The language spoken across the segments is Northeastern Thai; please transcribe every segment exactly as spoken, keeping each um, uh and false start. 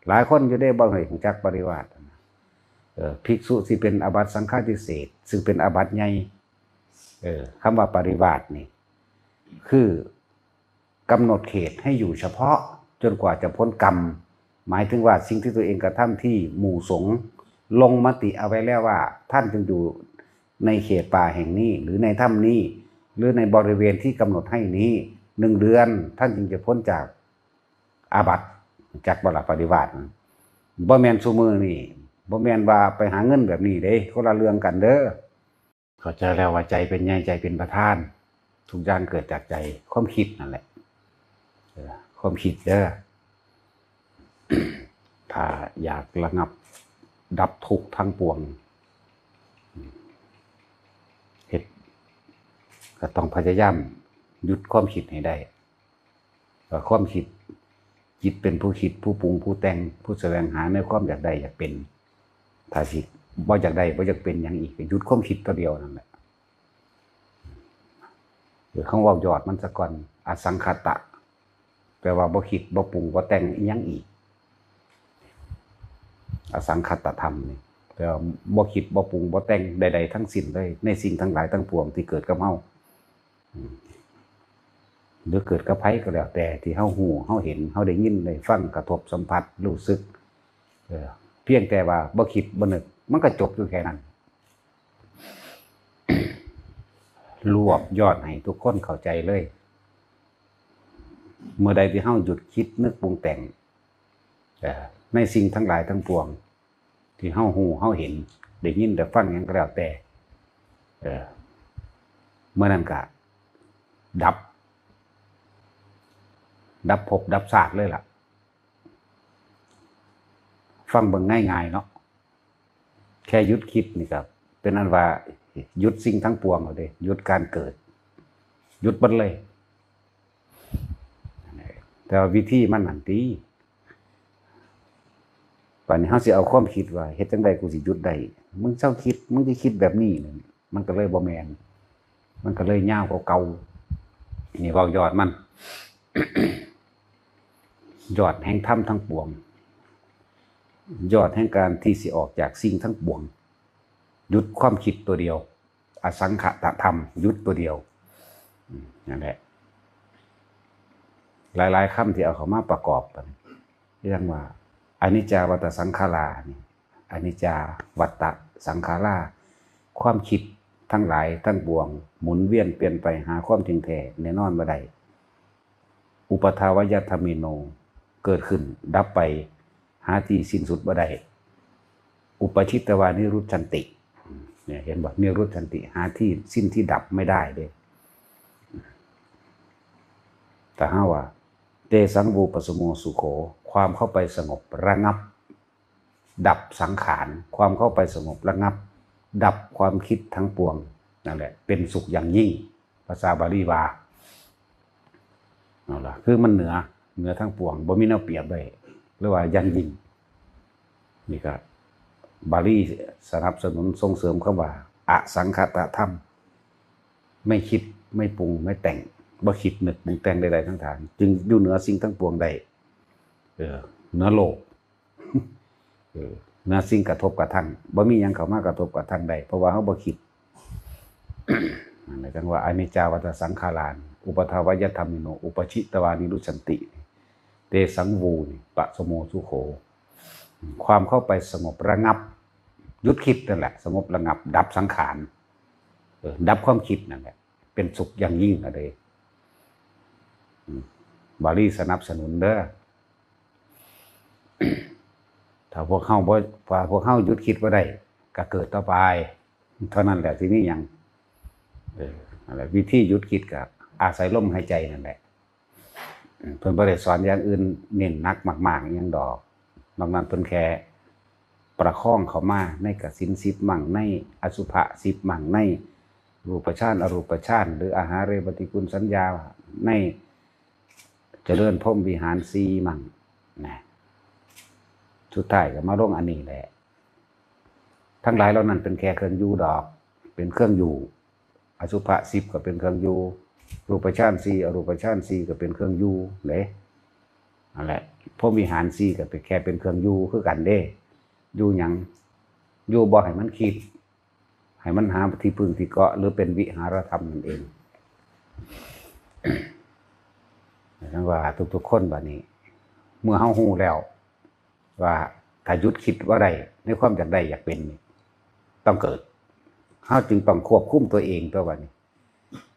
หลายคนอยู่ได้บ่เคยรู้จักปริวาสนะ เออ ภิกษุสิเป็นอาบัติสังฆาทิเศษ ซึ่งเป็นอาบัติใหญ่ เออ คำว่าปริวาสนี่ คือกำหนดเขตให้อยู่เฉพาะจนกว่าจะพ้นกรรม หมายถึงว่าสิ่งที่ตัวเองกระทำที่หมู่สงฆ์ลงมติเอาไว้แล้วว่า ท่านจงอยู่ในเขตป่าแห่งนี้ หรือในถ้ำนี้ หรือในบริเวณที่กำหนดให้นี้ หนึ่งเดือน ท่านจึงจะพ้นจากอาบัติ จักบ่ละปริวาสนะ บ่แม่นซุมื้อนี้ บ่แม่นว่าไปหาเงินแบบนี้เด้ คนละเรื่องกันเด้อ เข้าใจแล้วว่าใจเป็นใหญ่ ใจเป็นประธาน ทุกอย่างเกิดจากใจ ความคิดนั่นแหละ เออ ความคิดเด้อ ถ้าอยากระงับดับทุกข์ทั้งปวง เฮ็ด ก็ต้องพยายามหยุดความคิดให้ได้ ว่าความคิด จิตเป็นผู้คิด ผู้ปรุง ผู้แต่ง ผู้แสวงหาในความอยากได้อยากเป็น ถ้าสิบ่อยากได้ บ่อยากเป็นหยังอีก ก็หยุดความคิดตัวเดียวนั่นแหละ คือคำเว้ายอดมันซะก่อน อสังขตะ แปลว่าบ่คิด บ่ปรุง บ่แต่งอิหยังอีก อสังขตธรรมนี่ แปลว่าบ่คิด บ่ปรุง บ่แต่งใดๆทั้งสิ้นเลย ในสิ่งทั้งหลายทั้งปวงที่เกิดกับเฮา อืม หรือเกิดกับไผก็แล้วแต่ ที่เฮาฮู้ เฮาเห็น เฮาได้ยิน ได้ฟัง กระทบสัมผัส รู้สึก เออ เพียงแต่ว่าบ่คิด บ่นึก มันก็จบอยู่แค่นั้น รวบยอดให้ทุกคนเข้าใจเลย เมื่อใดที่เฮาหยุดคิดนึกปรุงแต่ง เอ่อ ในสิ่งทั้งหลายทั้งปวง ที่เฮาฮู้ เฮาเห็น ได้ยิน ได้ฟังหยังก็แล้วแต่ เออ เมื่อนั้นก็ดับ ดับภพดับชาติเลยล่ะ ฟังเบิ่งง่ายๆเนาะ แค่หยุดคิดนี่ก็เป็นอันว่าหยุดสิ่งทั้งปวงแล้วเด้ หยุดการเกิด หยุดเบิดเลย แต่ว่าวิธีมันนั่นติ บัดนี้เฮาสิเอาความคิดว่า เฮ็ดจั่งใดกูสิหยุดได้ มึงเซาคิด มึงสิคิดแบบนี้นี่ มันก็เลยบ่แม่น มันก็เลยยาวกว่าเก่า นี่เว้ายอดมัน ยอดแห่งธรรมทั้งปวง ยอดแห่งการที่สิออกจากสิ่งทั้งปวง หยุดความคิดตัวเดียว อสังขตธรรม หยุดตัวเดียว อืม นั่นแหละ หลายๆคำที่เอาเข้ามาประกอบกัน เรียกว่า อนิจจาวัตตสังขารานี่ อนิจจาวัตตสังขารา ความคิดทั้งหลายทั้งปวง หมุนเวียนเปลี่ยนไปหาความเที่ยงแท้แน่นอนบ่ได้ อุปาทวยธรรมมิโน เกิดขึ้นดับไป หาที่สิ้นสุดบ่ได้ อุปาทิตวานิรุจฉันติ เนี่ย เห็นบ่ นิรุจฉันติ หาที่สิ้นที่ดับไม่ได้เด้ แต่ถ้าว่า เตสัง วูปสโม สุโข ความเข้าไปสงบระงับ ดับสังขาร ความเข้าไปสงบระงับ ดับความคิดทั้งปวง นั่นแหละ เป็นสุขอย่างยิ่ง ภาษาบาลีว่า เอาล่ะ คือมันเหนือ เหนือทั้งปวง บ่มีแนวเปรียบได้ หรือว่าอย่างยิ่ง นี่ก็ บาลีสนับสนุนส่งเสริมคำว่า อสังขตธรรม ไม่คิด ไม่ปรุง ไม่แต่ง บ่คิดนึกปรุงแต่งใดๆทั้งทาง จึงอยู่เหนือสิ่งทั้งปวงได้ เออ เหนือโลก เออ เหนือสิ่งกระทบกระทั่ง บ่มีหยังเข้ามากระทบกระทั่งได้ เพราะว่าเฮาบ่คิด นั่นแหละจั่งว่า อนิจจาวัตตสังขารา อุปาทวยธรรมมิโน อุปาทิตวานิรุจฉันติ เตสัง วู นี่ ปสโม สุโข ความเข้าไปสงบระงับ หยุดคิดนั่นแหละ สงบระงับ ดับสังขาร เออ ดับความคิดนั่นแหละ เป็นสุขอย่างยิ่งอะเด้ อืม บาลีสนับสนุนเด้อ ถ้าพวกเฮาบ่ ถ้าพวกเฮาหยุดคิดบ่ได้ ก็เกิดต่อไป เท่านั้นแหละ สิมีหยัง เออ นั่นแหละ วิธีหยุดคิดก็อาศัยลมหายใจนั่นแหละ เพิ่นบ่ได้สอนอย่างอื่นเน้นหนักมากๆอิหยังดอก นอกนั้นเพิ่นแค่ประคองเข้ามาในกสิณสิบมั่ง ในอสุภะสิบมั่ง ในรูปฌาน อรูปฌาน หรืออาหาเรปฏิกูลสัญญา ในเจริญพรหมวิหารสี่มั่ง นะ สุดท้ายก็มาลงอันนี้แหละ ทั้งหลายเหล่านั้นเป็นแค่เครื่องอยู่ดอก เป็นเครื่องอยู่ อสุภะสิบก็เป็นเครื่องอยู่ รูปฌานสี่ อรูปฌานสี่ก็เป็นเครื่องอยู่เด้ นั่นแหละ พรหมวิหารสี่ก็เป็นแค่เป็นเครื่องอยู่คือกันเด้ อยู่หยัง อยู่บ่ให้มันคิด ให้มันหาที่พึ่งที่เกาะ หรือเป็นวิหารธรรมนั่นเอง ทั้งว่าทุกๆคนบัดนี้ เมื่อเฮาฮู้แล้ว ว่าถ้าหยุดคิดว่าได้ในความอยากได้อยากเป็นนี่ ต้องเกิด เฮาจึงต้องควบคุมตัวเองตัวบัดนี้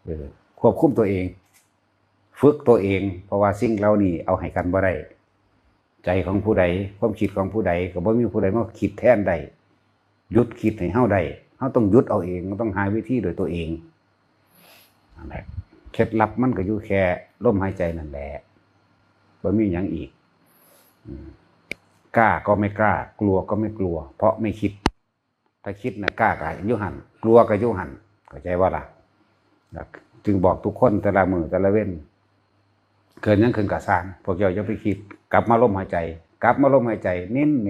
เออ ควบคุมตัวเอง ฝึกตัวเอง เพราะว่าสิ่งเหล่านี้เอาให้กันบ่ได้ ใจของผู้ใด ความคิดของผู้ใด ก็บ่มีผู้ใดมาคิดแทนได้ หยุดคิดให้เฮาได้ เฮาต้องหยุดเอาเอง ต้องหาวิธีโดยตัวเอง นั่นแหละ เคล็ดลับมันก็อยู่แค่ลมหายใจนั่นแหละ บ่มีหยังอีก อืม กล้าก็ไม่กล้า กลัวก็ไม่กลัว เพราะไม่คิด ถ้าคิดน่ะ กล้าก็อยู่หั่น กลัวก็อยู่หั่น เข้าใจบ่ล่ะ จึงบอกทุกคนแต่ละมื้อแต่ละเว็น เกิดหยังขึ้นก็ซ่าง พวกเจ้าอย่าไปคิด กลับมาลมหายใจ กลับมาลมหายใจ เน้นๆ เ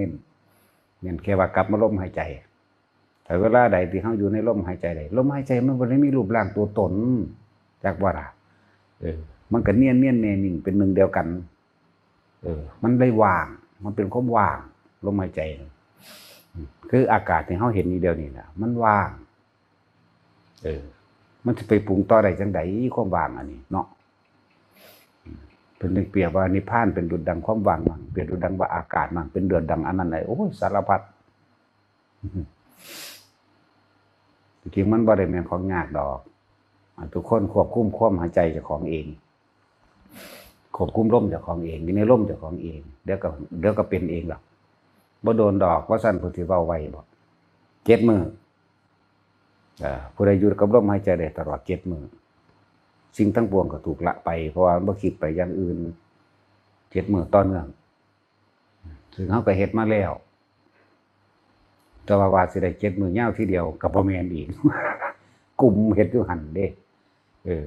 น้นแค่ว่ากลับมาลมหายใจ แต่เวลาใดที่เฮาอยู่ในลมหายใจใด ลมหายใจมันบ่ได้มีรูปร่างตัวตน จักบ่ล่ะ เออ มันก็เนียนๆ แน่นิ่งเป็นหนึ่งเดียวกัน เออ มันได้ว่าง มันเป็นความว่าง ลมหายใจน่ะ อืม คืออากาศที่เฮาเห็นอยู่เดี๋ยวนี้น่ะ มันว่าง เออ มันสิไปปรุงต่อได้จั่งใด ความว่างอันนี้เนาะ อืม เพิ่นจึงเปรียบว่านิพพานเป็นดุจดังความว่างมั่ง เป็นดุจดังว่าอากาศมั่ง เป็นดุจดังอันนั้น โอ้ย สารพัด จริงๆมันบ่ได้แม่นของยากดอก อ่ะ ทุกคนควบคุมความหายใจเจ้าของเอง ควบคุมลมเจ้าของเอง อยู่ในลมเจ้าของเอง เดี๋ยวก็ เดี๋ยวก็เป็นเองหรอก บ่โดนดอก ว่าซั่นเพิ่นสิเว้าไว้บ่ เจ็ดมื้อ เอ่อ ผู้ใดอยู่กับลมหายใจได้ตลอดเจ็ดมื้อ สิ่งทั้งปวงก็ถูกละไป เพราะว่ามันบ่คิดไปอย่างอื่น เจ็ดมื้อต่อเนื่อง ซึ่งเฮาก็เฮ็ดมาแล้ว แต่ว่าว่าสิได้เจ็ดมื้อยาวทีเดียวก็บ่แม่นอีก กลุ่มเฮ็ดอยู่หั่นเด้ เออ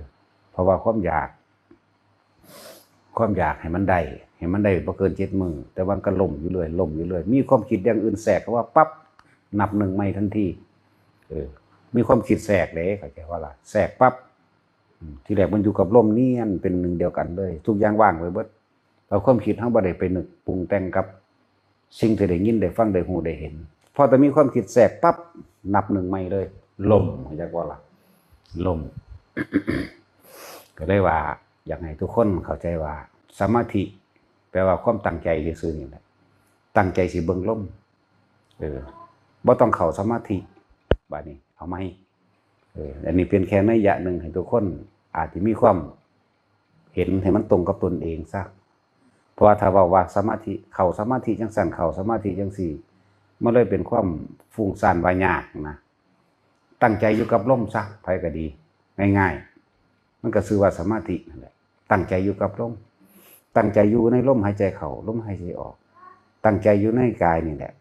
เพราะว่าความอยาก ความอยากให้มันได้ ให้มันได้บ่เกินเจ็ดมื้อ แต่ว่าก็ล้มอยู่เรื่อย ล้มอยู่เรื่อย มีความคิดอย่างอื่นแทรกเข้ามาปั๊บ นับหนึ่งใหม่ทันที เออ มีความคิดแทรกเด้ เข้าใจบ่ล่ะ แทรกปั๊บ อืม ทีแรกมันอยู่กับลมเนียนเป็นหนึ่งเดียวกันเลย ทุกอย่างว่างไปเบิด เอาความคิดเฮาบ่ได้ไปนึกปรุงแต่งกับสิ่งที่ได้ยินได้ฟังได้ฮู้ได้เห็น พอแต่มีความคิดแทรกปั๊บ นับหนึ่งใหม่เลย ล้ม เข้าใจบ่ล่ะ ล้ม ก็เลยว่า อยากให้ทุกคนเข้าใจว่า สมาธิ แปลว่าความตั้งใจซื่อๆนี่แหละ ตั้งใจสิเบิ่งลม เออ บ่ต้องเข้าสมาธิ บัดนี้ เอาใหม่ เออ อันนี้เป็นแค่นัยยะหนึ่งให้ทุกคนอาจจะมีความเห็นให้มันตรงกับตนเองซะ เพราะว่าถ้าเว้าว่าสมาธิ เข้าสมาธิจั่งซั้น เข้าสมาธิจั่งซี้ มันเลยเป็นความฟุ้งซ่านว่ายากนะ ตั้งใจอยู่กับลมซะ ไผก็ดี ง่ายๆ มันก็ชื่อว่าสมาธินั่นแหละ ตั้งใจอยู่กับลม ตั้งใจอยู่ในลมหายใจเข้า ลมหายใจออก ตั้งใจอยู่ในกายนี่แหละ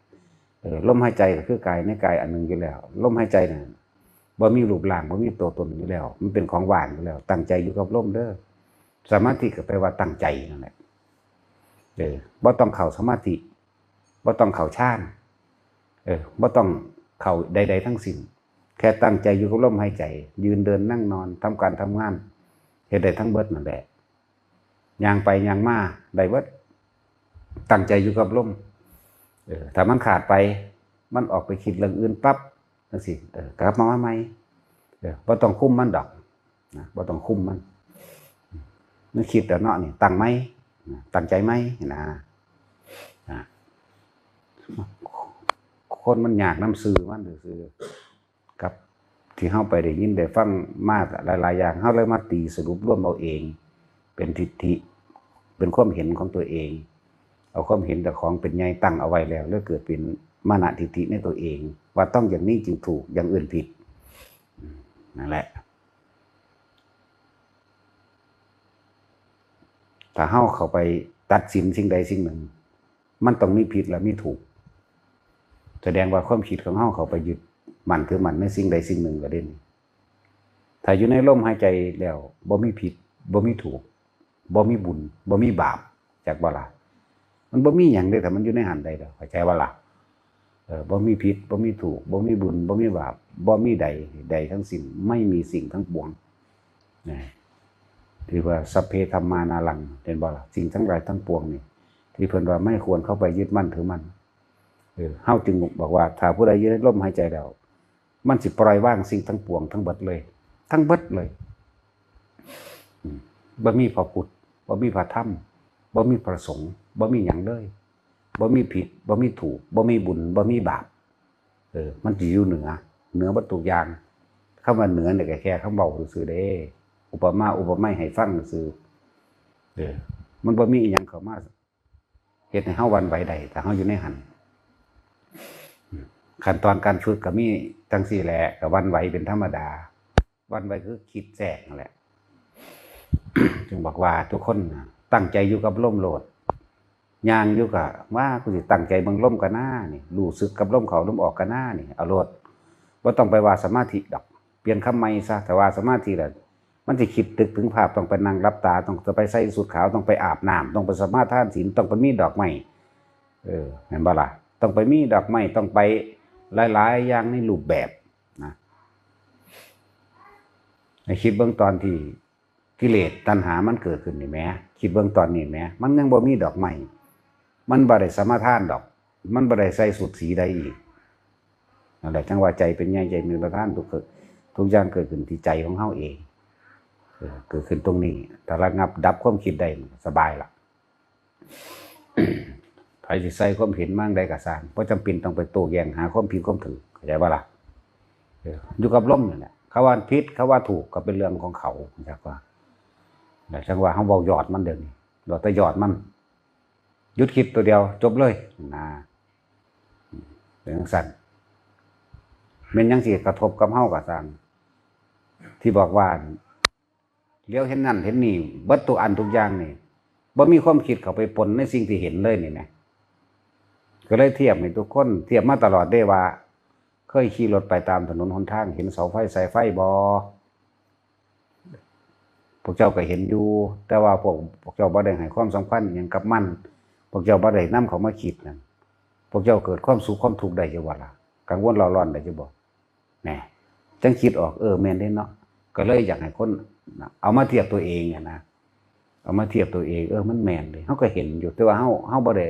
เออ ลมหายใจก็คือกาย ในกายอันหนึ่งอยู่แล้ว ลมหายใจน่ะ บ่มีรูปร่าง บ่มีตัวตนอยู่แล้ว มันเป็นของว่างอยู่แล้ว ตั้งใจอยู่กับลมเด้อ สมาธิก็แปลว่าตั้งใจนั่นแหละ เออ บ่ต้องเข้าสมาธิ บ่ต้องเข้าฌาน เออ บ่ต้องเข้าใดๆทั้งสิ้น แค่ตั้งใจอยู่กับลมหายใจ ยืนเดินนั่งนอน ทำการทำงาน เฮ็ดได้ทั้งเบิดนั่นแหละ ย่างไปย่างมาได้เบิด ตั้งใจอยู่กับลม เออ ถ้ามันขาดไป มันออกไปคิดเรื่องอื่นปั๊บ จั่งซี้ เออ กลับมาใหม่ เออ บ่ต้องคุมมันดอก นะ บ่ต้องคุมมัน มันคิดแล้วเนาะนี่ ตั้งใหม่ นะ ตั้งใจใหม่ นะ นะ คนมันยากนำชื่อมันซื่อๆ กับที่เฮาไปได้ยินได้ฟังมาหลายๆอย่าง เฮาเลยมาตีสรุปรวมเอาเอง เป็นทิฏฐิ เป็นความเห็นของตัวเอง เอาความเห็นเจ้าของเป็นใหญ่ตั้งเอาไว้แล้ว เลยเกิดเป็นมานะทิฏฐิในตัวเอง ว่าต้องอย่างนี้จึงถูก อย่างอื่นผิด นั่นแหละ ถ้าเฮาเข้าไปตัดสินสิ่งใดสิ่งหนึ่ง มันต้องมีผิดและมีถูก แสดงว่าความคิดของเฮาเข้าไปยึดมั่นถือมั่นในสิ่งใดสิ่งหนึ่งแล้วเด้นี่ ถ้าอยู่ในลมหายใจแล้ว บ่มีผิด บ่มีถูก บ่มีบุญ บ่มีบาป จักบ่ล่ะ มันบ่มีหยังเด้ ถ้ามันอยู่ในหั้นได้ดอก เข้าใจบ่ล่ะ เออ บ่มีผิด บ่มีถูก บ่มีบุญ บ่มีบาป บ่มีใด ใดทั้งสิ้น ไม่มีสิ่งทั้งปวง นะ ที่ว่า สัพเพธัมมานารัง เห็นบ่ล่ะ สิ่งทั้งหลายทั้งปวงนี่ ที่เพิ่นว่าไม่ควรเข้าไปยึดมั่นถือมั่น เออ เฮาจึงบอกว่า ถ้าผู้ใดอยู่ในลมหายใจแล้ว มันสิปล่อยวางสิ่งทั้งปวงทั้งเบิดเลย ทั้งเบิดเลย อืม บ่มีพระพุทธ บ่มีพระธรรม บ่มีพระสงฆ์ บ่มีหยังเลย บ่มีผิด บ่มีถูก บ่มีบุญ บ่มีบาป เออ มันสิอยู่เหนือ เหนือเบิดทุกอย่าง คำว่าเหนือเนี่ยก็แค่คำเว้าซื่อๆเด้ อุปมาอุปไมยให้ฟังซื่อ เออ มันบ่มีอิหยังเข้ามาเฮ็ดให้เฮาหวั่นไหวได้ ถ้าเฮาอยู่ในหั่น ขั้นตอนการฝึกก็มีจั่งซี้แหละ ก็หวั่นไหวเป็นธรรมดา หวั่นไหวคือคิดแทรกนั่นแหละ จึงบอกว่าทุกคนตั้งใจอยู่กับลมโลด ย่างอยู่ก็ว่า กูสิตั้งใจเบิ่งลมกะนานี่ รู้สึกกับลมเข้าลมออกกะนานี่ เอาโลด บ่ต้องไปว่าสมาธิดอก เปลี่ยนคำใหม่ซะ ถ้าว่าสมาธิแล้ว มันสิคิดนึกถึงภาพ ต้องไปนั่งหลับตา ต้องไปใส่ชุดขาว ต้องไปอาบน้ำ ต้องไปสมาทานศีล ต้องไปมีดอกไม้ เออ แม่นบ่ล่ะ ต้องไปมีดอกไม้ ต้องไปหลายๆอย่างในรูปแบบนะ ให้คิดเบิ่งตอนที่กิเลสตัณหามันเกิดขึ้นนี่แหม คิดเบิ่งตอนนี้แหม มันยังบ่มีดอกไม้ มันบ่ได้สมาทานดอก มันบ่ได้ใส่ชุดสีใดอีก นั่นแหละ จั่งว่าใจเป็นใหญ่ ใจเป็นประธาน ทุก ทุกอย่างเกิดขึ้นที่ใจของเฮาเอง เออ เกิดขึ้นตรงนี้ ถ้าระงับดับความคิดได้ มันก็สบายละ ไผสิใส่ความเห็นมาจั่งใดก็ซ่าง บ่จำเป็นต้องไปโต้แย้งหาความผิดความถูก เข้าใจบ่ล่ะ เออ อยู่กับลมนั่นแหละ เขาว่าผิด เขาว่าถูก ก็เป็นเรื่องของเขา จักว่า แล้วจั่งว่าเฮาเว้ายอดมันเดี๋ยวนี้ เว้าแต่ยอดมัน หยุดคิดตัวเดียว จบเลยนะ เป็นจั่งซั้น แม่นหยังสิกระทบกับเฮาก็ซ่าง ที่บอกว่า เหลียวเห็นนั่นเห็นนี่ เบิดทุกอันทุกอย่างนี่ บ่มีความคิดเข้าไปปนในสิ่งที่เห็นเลยนี่นะ ก็เลยเทียบให้ทุกคน เทียบมาตลอดเด้ว่า เคยขี่รถไปตามถนนหนทาง เห็นเสาไฟสายไฟบ่ พวกเจ้าก็เห็นอยู่ แต่ว่าพวก พวกเจ้าบ่ได้ให้ความสำคัญอิหยังกับมัน พวกเจ้าบ่ได้นำเข้ามาคิดนั่น พวกเจ้าเกิดความสุขความทุกข์ได้อยู่บ่ล่ะ กังวลเร่าร้อนได้อยู่บ่ แหน่ จั่งคิดออก เออ แม่นเด้เนาะ ก็เลยอยากให้คนน่ะ เอามาเทียบตัวเองอะนะ เอามาเทียบตัวเอง เออ มันแม่นเด้ เฮาก็เห็นอยู่ แต่ว่าเฮา เฮาบ่ได้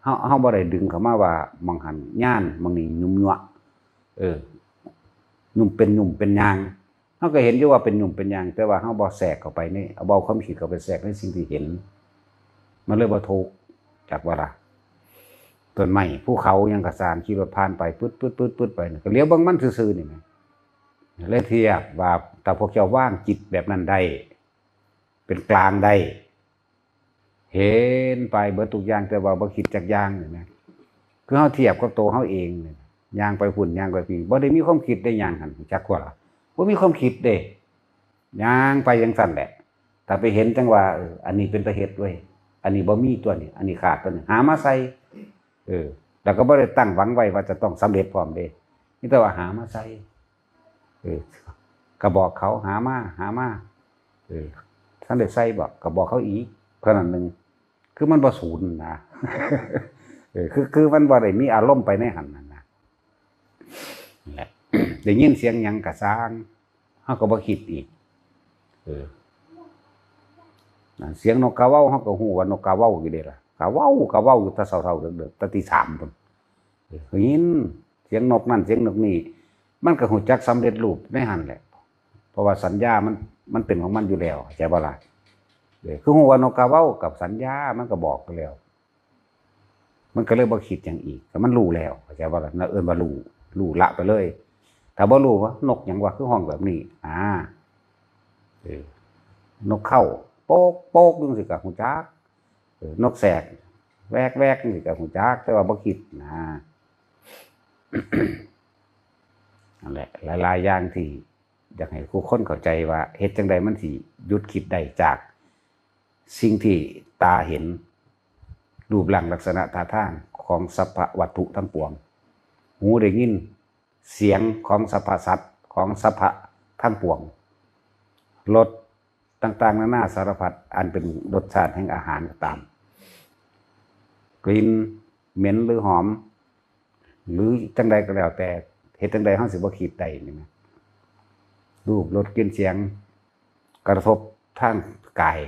เฮา เฮาบ่ได้ดึงเข้ามาว่าหม่องหั่นญาณ หม่องนี้หยุ่มยั่ว เออ หยุ่มเป็นหยุ่มเป็นยาง เฮาก็เห็นอยู่ว่าเป็นหยุ่มเป็นยาง แต่ว่าเฮาบ่แทรกเข้าไปใน เอา บ่เอาความคิดเข้าไปแทรกในสิ่งที่เห็น มันเลยบ่ทุกข์ จักว่าล่ะ ต้นไม้ ภูเขา หยังก็ซ่าง ขี่รถผ่านไป ปึ๊ด ปึ๊ด ปึ๊ด ปึ๊ด ไป ก็เหลียวเบิ่งมันซื่อๆนี่แหม เลยเทียบว่า ถ้าพวกเจ้าวางจิตแบบนั้นได้ เป็นกลางได้ เห็นไปเบิดทุกอย่าง แต่ว่าบ่คิดจักอย่างนี่นะ คือเฮาเทียบกับตัวเฮาเองนี่ ย่างไปพุ้น ย่างไปพี้ บ่ได้มีความคิดได้ย่างหั่น จักว่าล่ะ บ่มีความคิดเด้ ย่างไปจั่งซั้นแหละ ถ้าไปเห็นจั่งว่า เออ อันนี้เป็นตาเฮ็ดเว้ย อันนี้บ่มีตัวนี้ อันนี้ขาดตัวนี้ หามาใส่ เออ แล้วก็บ่ได้ตั้งหวังไว้ว่าจะต้องสำเร็จพร้อมเด้ มีแต่ว่าหามาใส่ เออ ก็บอกเขา หามา หามา เออ ทันได้ใส่บ่ ก็บอกเขาอีก เท่านั้นหนึ่ง คือมันบ่สูญนะ เออ คือ คือมันบ่ได้มีอารมณ์ไปในหั่นนั่นนะ นั่นแหละ ได้ยินเสียงหยังก็ซ่าง เฮาก็บ่คิดอีก เออ นั่น เสียงนกกาเว้า เฮาก็ฮู้ว่านกกาเว้าอยู่เด้ล่ะ กาเว้า กาเว้าอยู่แต่เช้าๆเดิกๆ แต่ตีสามพุ้น เออ ได้ยินเสียงนกนั่นเสียงนกนี่ มันก็ฮู้จักสำเร็จรูปในหั่นแหละ เพราะว่าสัญญามัน มันเป็นของมันอยู่แล้ว เข้าใจบ่ล่ะ เออ คือฮู้ว่านกกาเว้ากับสัญญา มันก็บอกไปแล้ว มันก็เลยบ่คิดหยังอีก ก็มันรู้แล้ว เข้าใจบ่ล่ะ นั่นเอิ้นว่ารู้ รู้ละไปเลย ถ้าบ่รู้ว่านกหยังวะ คือฮ้องแบบนี้ อ่า เออ นกเค้า โป๊ก โป๊ก จั่งซี้ก็ฮู้จัก เออ นกแสก แวก แวก จั่งซี้ก็ฮู้จัก แต่ว่าบ่คิดนะ นั่นแหละ หลายๆอย่างที่อยากให้ทุกคนเข้าใจว่า เฮ็ดจั่งใดมันสิหยุดคิดได้จากสิ่งที่ตาเห็น รูปร่างลักษณะท่าทางของสรรพวัตถุทั้งปวง หูได้ยินเสียงของสรรพสัตว์ ของสรรพทั้งปวง รสต่างๆนานาสารพัด อันเป็นรสชาติแห่งอาหารก็ตาม กลิ่นเหม็นหรือหอม หรือจั่งใดก็แล้วแต่ เฮ็ดจั่งใดเฮาสิบ่คิดได้นี่นะ รูป รส กลิ่น เสียง กระทบทางกาย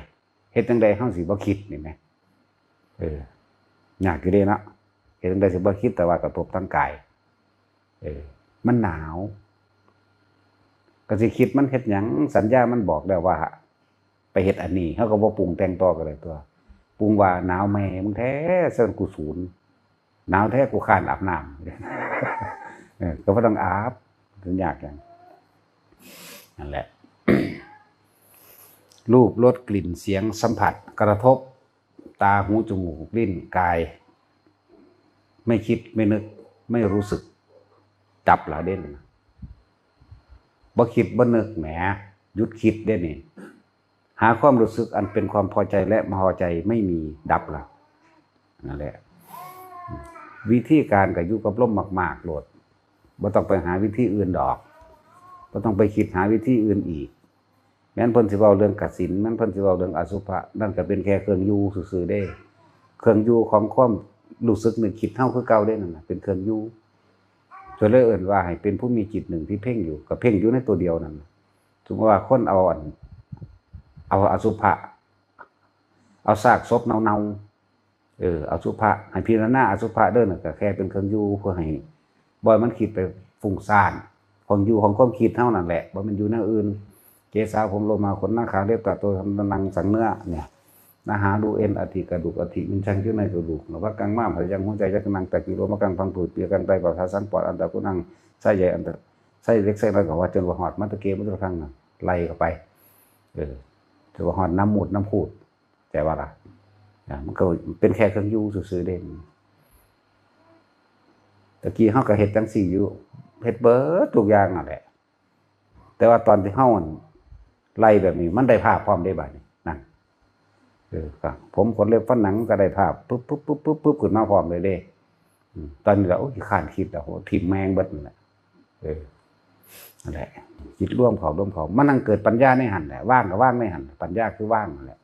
เฮ็ดจั่งใดเฮาสิบ่คิดนี่นะ เออ ยากอยู่เด้เนาะ เฮ็ดจั่งใด๋สิบ่คิด แต่ว่ากระทบทางกาย เออ มันหนาว ก็สิคิดมันเฮ็ดหยัง สัญญามันบอกแล้วว่า ไปเฮ็ดอันนี้ เฮาก็บ่ปรุงแต่งต่อก็ได้ตั่ว ปรุงว่าหนาวแม่มึงแท้ ซั่นกูสูน หนาวแท้กูคร้านอาบน้ำ เออ ก็บ่ต้องอาบ มันยากหยัง นั่นแหละ รูป รส กลิ่น เสียง สัมผัส กระทบ ตา หู จมูก ลิ้น กาย ไม่คิด ไม่นึก ไม่รู้สึก ดับแล้วเด้นะ บ่คิดบ่นึกแหม หยุดคิดเด้นี่ หาความรู้สึกอันเป็นความพอใจและไม่พอใจไม่มี ดับแล้ว นั่นแหละ วิธีการก็อยู่กับลมมากๆ โลด บ่ต้องไปหาวิธีอื่นดอก บ่ต้องไปคิดหาวิธีอื่นอีก แม่นเพิ่นสิเว้าเรื่องกสิณ แม่นเพิ่นสิเว้าเรื่องอสุภะ นั่นก็เป็นแค่เครื่องอยู่ซื่อๆ เด้ เครื่องอยู่ของความรู้สึกนึกคิดเฮาคือเก่าเด้นั่นน่ะ เป็นเครื่องอยู่ เพิ่นเลยเอิ้นว่าให้เป็นผู้มีจิตหนึ่งที่เพ่งอยู่ ก็เพ่งอยู่ในตัวเดียวนั่นน่ะ สมมุติว่าคนเอาอัน เอาอสุภะ เอาซากศพเน่าๆ เออ อสุภะ ให้พิจารณาอสุภะเด้อน่ะ ก็แค่เป็นเครื่องอยู่เพื่อให้ บ่ให้มันคิดไปฟุ้งซ่าน ของอยู่ของความคิดเฮานั่นแหละ บ่แม่นอยู่แนวอื่น เกสา ผม โลมา ขน หนัง ขา เล็บ ตา ตัว หนัง สัน เนื้อ เนี่ย หน้า หาง รู เอ็น อัฐิ กระดูก อัฐิ มันชังอยู่ในกระดูก หน้าผาก กลางม้าม หัตถยัง หัวใจ ยักษ์ หนัง ตะ กิโล มะ กัง พังผืด เปีย กัน ไต ปอด หัว สัน ปอด อัณฑะ กุนัง ไส้ใหญ่ อัณฑะ ไส้เล็ก ไส้น้อย ก็ว่าจนว่าฮอด มัตตะเก มัตตะพัง นั่น ไล่เข้าไป เออ ถือว่าฮอดน้ำมูดน้ำพูด ใจว่าล่ะ นะ มันก็เป็นแค่เครื่องอยู่ซื่อๆ เด้ ตะกี้เฮาก็เฮ็ดจั่งซี้อยู่ เฮ็ดเบิดทุกอย่างนั่นแหละ แต่ว่าตอนที่เฮาหั่นไล่แบบนี้ มันได้ภาพพร้อมเด้บัดนี้ นั่น เออ ก็ผม ขน เล็บ ฟัน หนัง ก็ได้ภาพ ปึ๊บ ปึ๊บ ปึ๊บ ปึ๊บ ปึ๊บ ขึ้นมาพร้อมเลยเด้ อืม ตอนนี้ก็ โอ้ย ขี้คร้านคิดแล้ว โห ถิ่มแม่งเบิดนั่นแหละ เออ นั่นแหละ จิตรวมเข้า รวมเข้า มันนั่งเกิดปัญญาในหั่นแหละ ว่างก็ว่างในหั่น ปัญญาคือว่างนั่นแหละ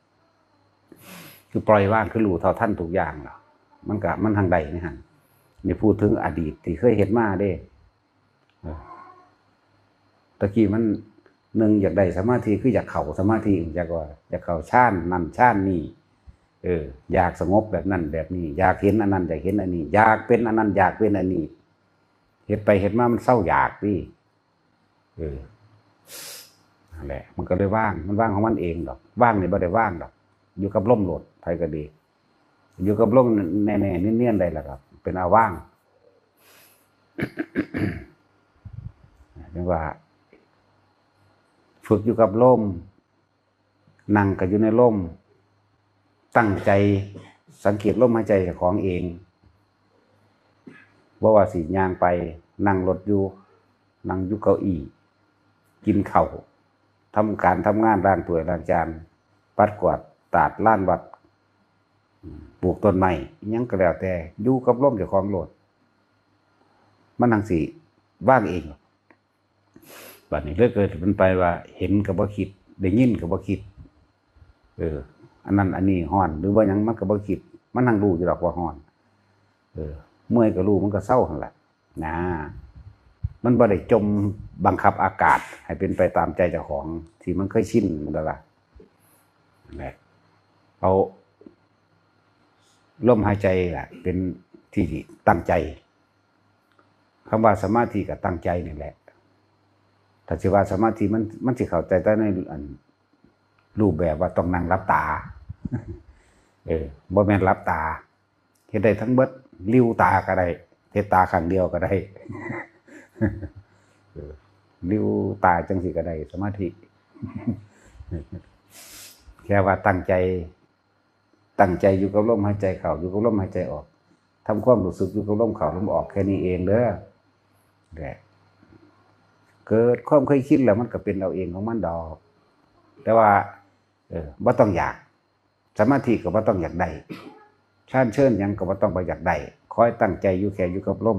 คือปล่อยวาง คือรู้เท่าทันทุกอย่างแล้ว มันก็ มันทางใดในหั่น นี่พูดถึงอดีตที่เคยเฮ็ดมาเด้ เออ ตะกี้มัน หนึ่ง อยากได้สมาธิ คืออยากเข้าสมาธิ อยากว่า อยากเข้าฌานนั่นฌานนี่ เออ อยากสงบแบบนั้นแบบนี้ อยากเห็นอันนั้น อยากเห็นอันนี้ อยากเป็นอันนั้น อยากเป็นอันนี้ เฮ็ดไปเฮ็ดมามันเซาอยากติ เออ นั่นแหละ มันก็เลยว่าง มันว่างของมันเองดอก ว่างนี่บ่ได้ว่างดอก อยู่กับลมโลด ไผก็ดี อยู่กับลมแน่ๆ เนียนๆ ได้ล่ะครับ เป็นอาว่าง เรียกว่า ฝึกอยู่กับลม นั่งก็อยู่ในลม ตั้งใจสังเกตลมหายใจเจ้าของเอง บ่ว่าสิย่างไป นั่งรถอยู่ นั่งอยู่เก้าอี้ กินข้าว ทำการทำงาน ล้างถ้วยล้างจาน ปัดกวาดตาดลานวัด ปลูกต้นไม้ อิหยังก็แล้วแต่ อยู่กับลมเจ้าของโลด มันจั่งสิว่างเอง บัดนี้เลยเกิดเป็นไปว่า เห็นก็บ่คิด ได้ยินก็บ่คิด เออ อันนั้นอันนี้ฮ้อน หรือว่าหยังมันก็บ่คิด มันจั่งรู้อยู่ดอกว่าฮ้อน เออ เมื่อยก็รู้ มันก็เซาหั่นล่ะ นะ มันบ่ได้จ่มบังคับอากาศให้เป็นไปตามใจเจ้าของ ที่มันเคยชินนั่นล่ะ นั่นแหละ เอาลมหายใจล่ะ เป็นที่ตั้งใจ คำว่าสมาธิก็ตั้งใจนี่แหละ ถ้าสิว่าสมาธิมัน มันสิเข้าใจแต่ในอันรูปแบบว่าต้องนั่งหลับตา เออ บ่แม่นหลับตา เฮ็ดได้ทั้งเบิด หลิ้วตาก็ได้ เฮ็ดตาข้างเดียวก็ได้ เออ หลิ้วตาจั่งซี้ก็ได้ สมาธิ แค่ว่าตั้งใจ ตั้งใจอยู่กับลมหายใจเข้า อยู่กับลมหายใจออก ทำความรู้สึกอยู่กับลมเข้าลมออกแค่นี้เองเด้อ แหละ เกิดความเคยชินแล้วมันก็เป็นเอาเองของมันดอก แต่ว่า เออ บ่ต้องอยาก สมาธิก็บ่ต้องอยากได้ ฌานเชิญหยังก็บ่ต้องไปอยากได้ คอยตั้งใจอยู่แค่อยู่กับลม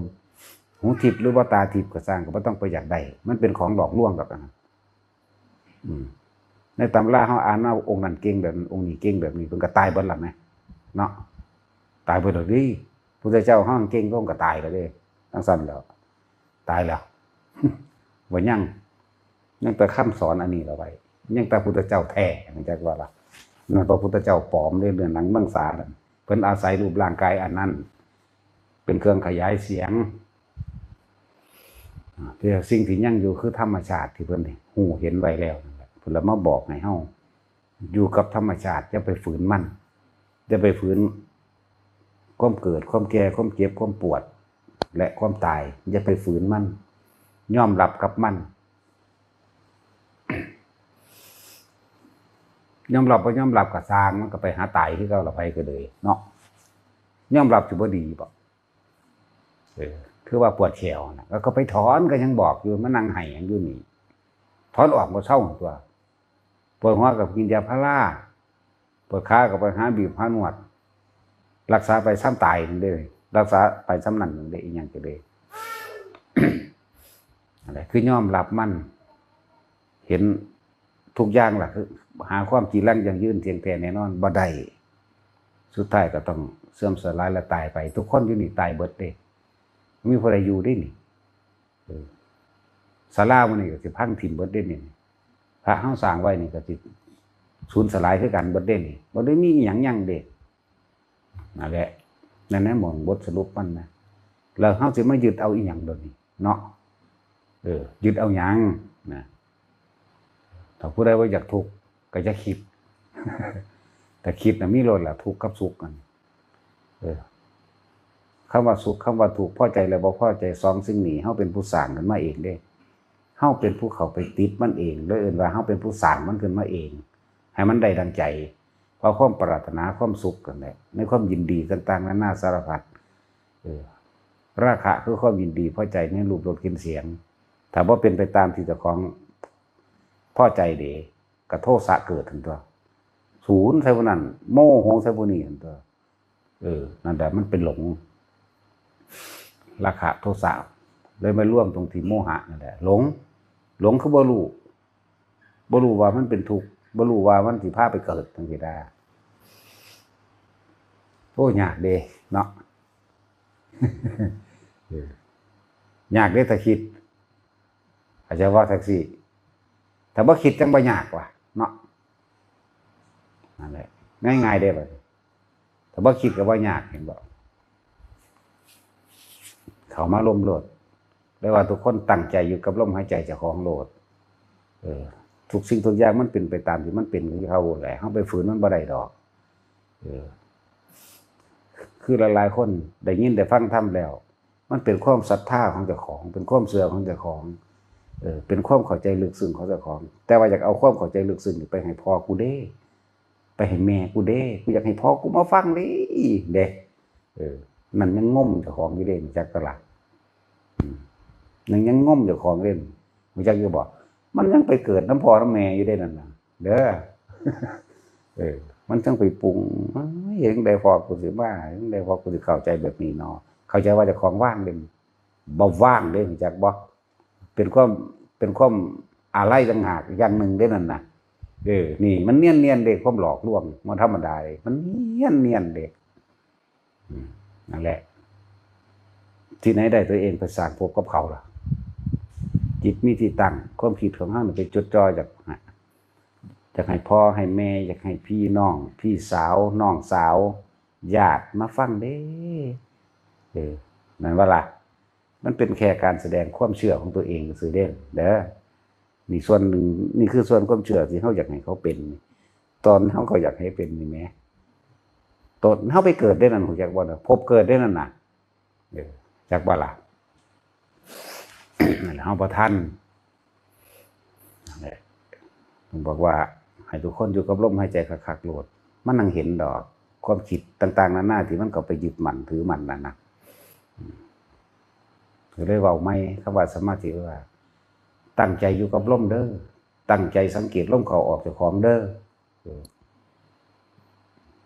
หูทิพย์หรือว่าตาทิพย์ก็ซ่างก็บ่ต้องไปอยากได้ มันเป็นของหลอกลวงดอกอันนั้น อืม ในตำราเฮาอ่านมา องค์นั้นเก่งแบบนั้น องค์นี้เก่งแบบนี้ เพิ่นก็ตายเบิดล่ะแหม เนาะ ตายเบิดแล้วเด้ พุทธเจ้าเฮาเก่ง เพิ่นก็ตายแล้วเด้ จั่งซั้นแล้ว ตายแล้ว บ่ยัง ยังแต่คำสอนอันนี้ละไว้ ยังแต่พุทธเจ้าแท้ จักว่าล่ะ นั่นพระพุทธเจ้าปลอมเด้ เนื้อหนังมังสานั่น พิ่นอาศัยรูปร่างกายอันนั้น เป็นเครื่องขยายเสียง แต่สิ่งที่ยังอยู่คือธรรมชาติที่เพิ่นฮู้เห็นไว้แล้วนั่นแหละ เพิ่นละมาบอกให้เฮาอยู่กับธรรมชาติ อย่าไปฝืนมัน อย่าไปฝืนความเกิด ความแก่ ความเจ็บ ความปวด และความตาย อย่าไปฝืนมัน ยอมรับกับมัน ยอมรับบ่ยอมรับก็ซ่าง มันก็ไปหาตายคือเก่าละ ไผก็เลยเนาะ ยอมรับสิบ่ดีบ่ เออ คือว่าปวดแข้วนะ แล้วก็ไปถอน ก็ยังบอกอยู่ มานั่งไห้หยังอยู่นี่ ถอนออกบ่เซาตัว ปวดหัวก็กินยาพารา ปวดขาก็ไปหาบีบหานวด รักษาไปซ่ำตายนั่นเด้ รักษาไปซ่ำนั่นนั่นเด้ อีหยังก็เด้ นั่นแหละ คือยอมรับมัน เห็นทุกอย่างล่ะ คือหาความจีรังยั่งยืนเที่ยงแท้แน่นอนบ่ได้ สุดท้ายก็ต้องเสื่อมสลายและตายไป ทุกคนอยู่นี่ตายเบิดเด้ บ่มีผู้ใดอยู่เด้นี่ เออ ศาลามื้อนี้ก็สิพังถิ่มเบิดเด้นี่ พระเฮาสร้างไว้นี่ก็สิสูญสลายคือกันเบิดเด้นี่ บ่ได้มีอิหยังยั่งเด้ นั่นแหละ นั่นนะหม่องบทสรุปมันนะ แล้วเฮาสิมายึดเอาอิหยังโดดนี้เนาะ เออ ยึดเอาหยังนะ ถ้าผู้ใดว่าอยากทุกข์ก็อย่าคิด แต่คิดน่ะมีโลดล่ะ ทุกข์กับสุขกัน เออ คำว่าสุข คำว่าทุกข์ พอใจและบ่พอใจ สองสิ่งนี้ เฮาเป็นผู้สร้างขึ้นมาเองเด้ เฮาเป็นผู้เข้าไปติดมันเอง เลยเอิ้นว่าเฮาเป็นผู้สร้างมันขึ้นมาเอง ให้มันได้ดังใจ เพราะความปรารถนาความสุขนั่นแหละ ในความยินดีต่างๆนานาสารพัด เออ ราคะคือความยินดีพอใจในรูปรสกลิ่นเสียง ถ้าบ่เป็นไปตามที่เจ้าของพอใจเด้ ก็โทสะเกิดหั่นตัว สูนใส่ผู้นั้น โมโหใส่ผู้นี้หั่นตัว เออ นั่นแหละ มันเป็นหลง ราคะโทสะ เลยมารวมตรงที่โมหะนั่นแหละ หลง หลงคือบ่รู้ บ่รู้ว่ามันเป็นทุกข์ บ่รู้ว่ามันสิพาไปเกิดจังซี้นะ โอ้ ยากเด้เนาะ เออ ยากเด้ถ้าคิด อาจจะว่าจั่งซี้ ถ้าบ่คิดจั่งบ่ยากว่ะเนาะ นั่นแหละ ง่ายๆเด้บัดนี้ ถ้าบ่คิดก็บ่ยาก เห็นบ่ เข้ามาลมโลด เรียกว่าทุกคนตั้งใจอยู่กับลมหายใจเจ้าของโลด เออ ทุกสิ่งทุกอย่างมันเป็นไปตามที่มันเป็นของเขาแหละ เฮาไปฝืนมันบ่ได้ดอก เออ คือหลายๆคนได้ยินได้ฟังธรรมแล้ว มันเป็นความศรัทธาของเจ้าของ เป็นความเชื่อของเจ้าของ เออ เป็นความเข้าใจลึกซึ้งของเจ้าของ แต่ว่าอยากเอาความเข้าใจลึกซึ้งนี่ไปให้พ่อกูเด้ ไปให้แม่กูเด้ กูอยากให้พ่อกูมาฟังเด้ เด้ เออ นั่นยังงมเจ้าของอยู่เด้ จักตะละ อืม นั่นยังงมเจ้าของเด้ รู้จักอยู่บ่ มันยังไปเกิดนำพ่อนำแม่อยู่เด้นั่นน่ะ เด้อ เออ มันจั่งไปปรุง เฮ้ย จั่งใดพ่อกูสิมา จั่งใดพ่อกูสิเข้าใจแบบนี้เนาะ เข้าใจว่าเจ้าของว่างเด้ บ่ว่างเด้ รู้จักบ่ เป็นความ เป็นความอาลัยต่างหากอย่างหนึ่งเด้นั่นน่ะ เออ นี่มันเนียนๆเด้ ความหลอกลวง มันธรรมดาเด้ มันเนียนๆเด้ อืม นั่นแหละ ที่ไหนได้ตัวเองไปสร้างภพกับเขาล่ะ จิตมีที่ตั้ง ความคิดของเฮานี่ไปจดจ่ออยากให้ อยากให้พ่อให้แม่ อยากให้พี่น้อง พี่สาว น้องสาว ญาติมาฟังเด้ เออ นั่นว่าล่ะ มันเป็นแค่การแสดงความเชื่อของตัวเองซื่อเด้ เด้อ นี่ส่วนหนึ่ง นี่คือส่วนความเชื่อที่เฮาอยากให้เขาเป็น ตอนเฮาก็อยากให้เป็นนี่แหม ตอนเฮาไปเกิดได้นั่น รู้จักบ่น่ะ ภพเกิดได้นั่นน่ะ เออ จักบ่ล่ะ นั่นแหละ เฮาบ่ทัน นั่นแหละ ผมบอกว่าให้ทุกคนอยู่กับลมหายใจคักๆโลด มันนั่งเห็นดอก ความคิดต่างๆนานาที่มันก็ไปยึดมั่นถือมั่นนั่นน่ะ อืม ก็เลยเว้าใหม่ คำว่าสมาธิว่า ตั้งใจอยู่กับลมเด้อ ตั้งใจสังเกตลมเข้าออกเจ้าของเด้อ เออ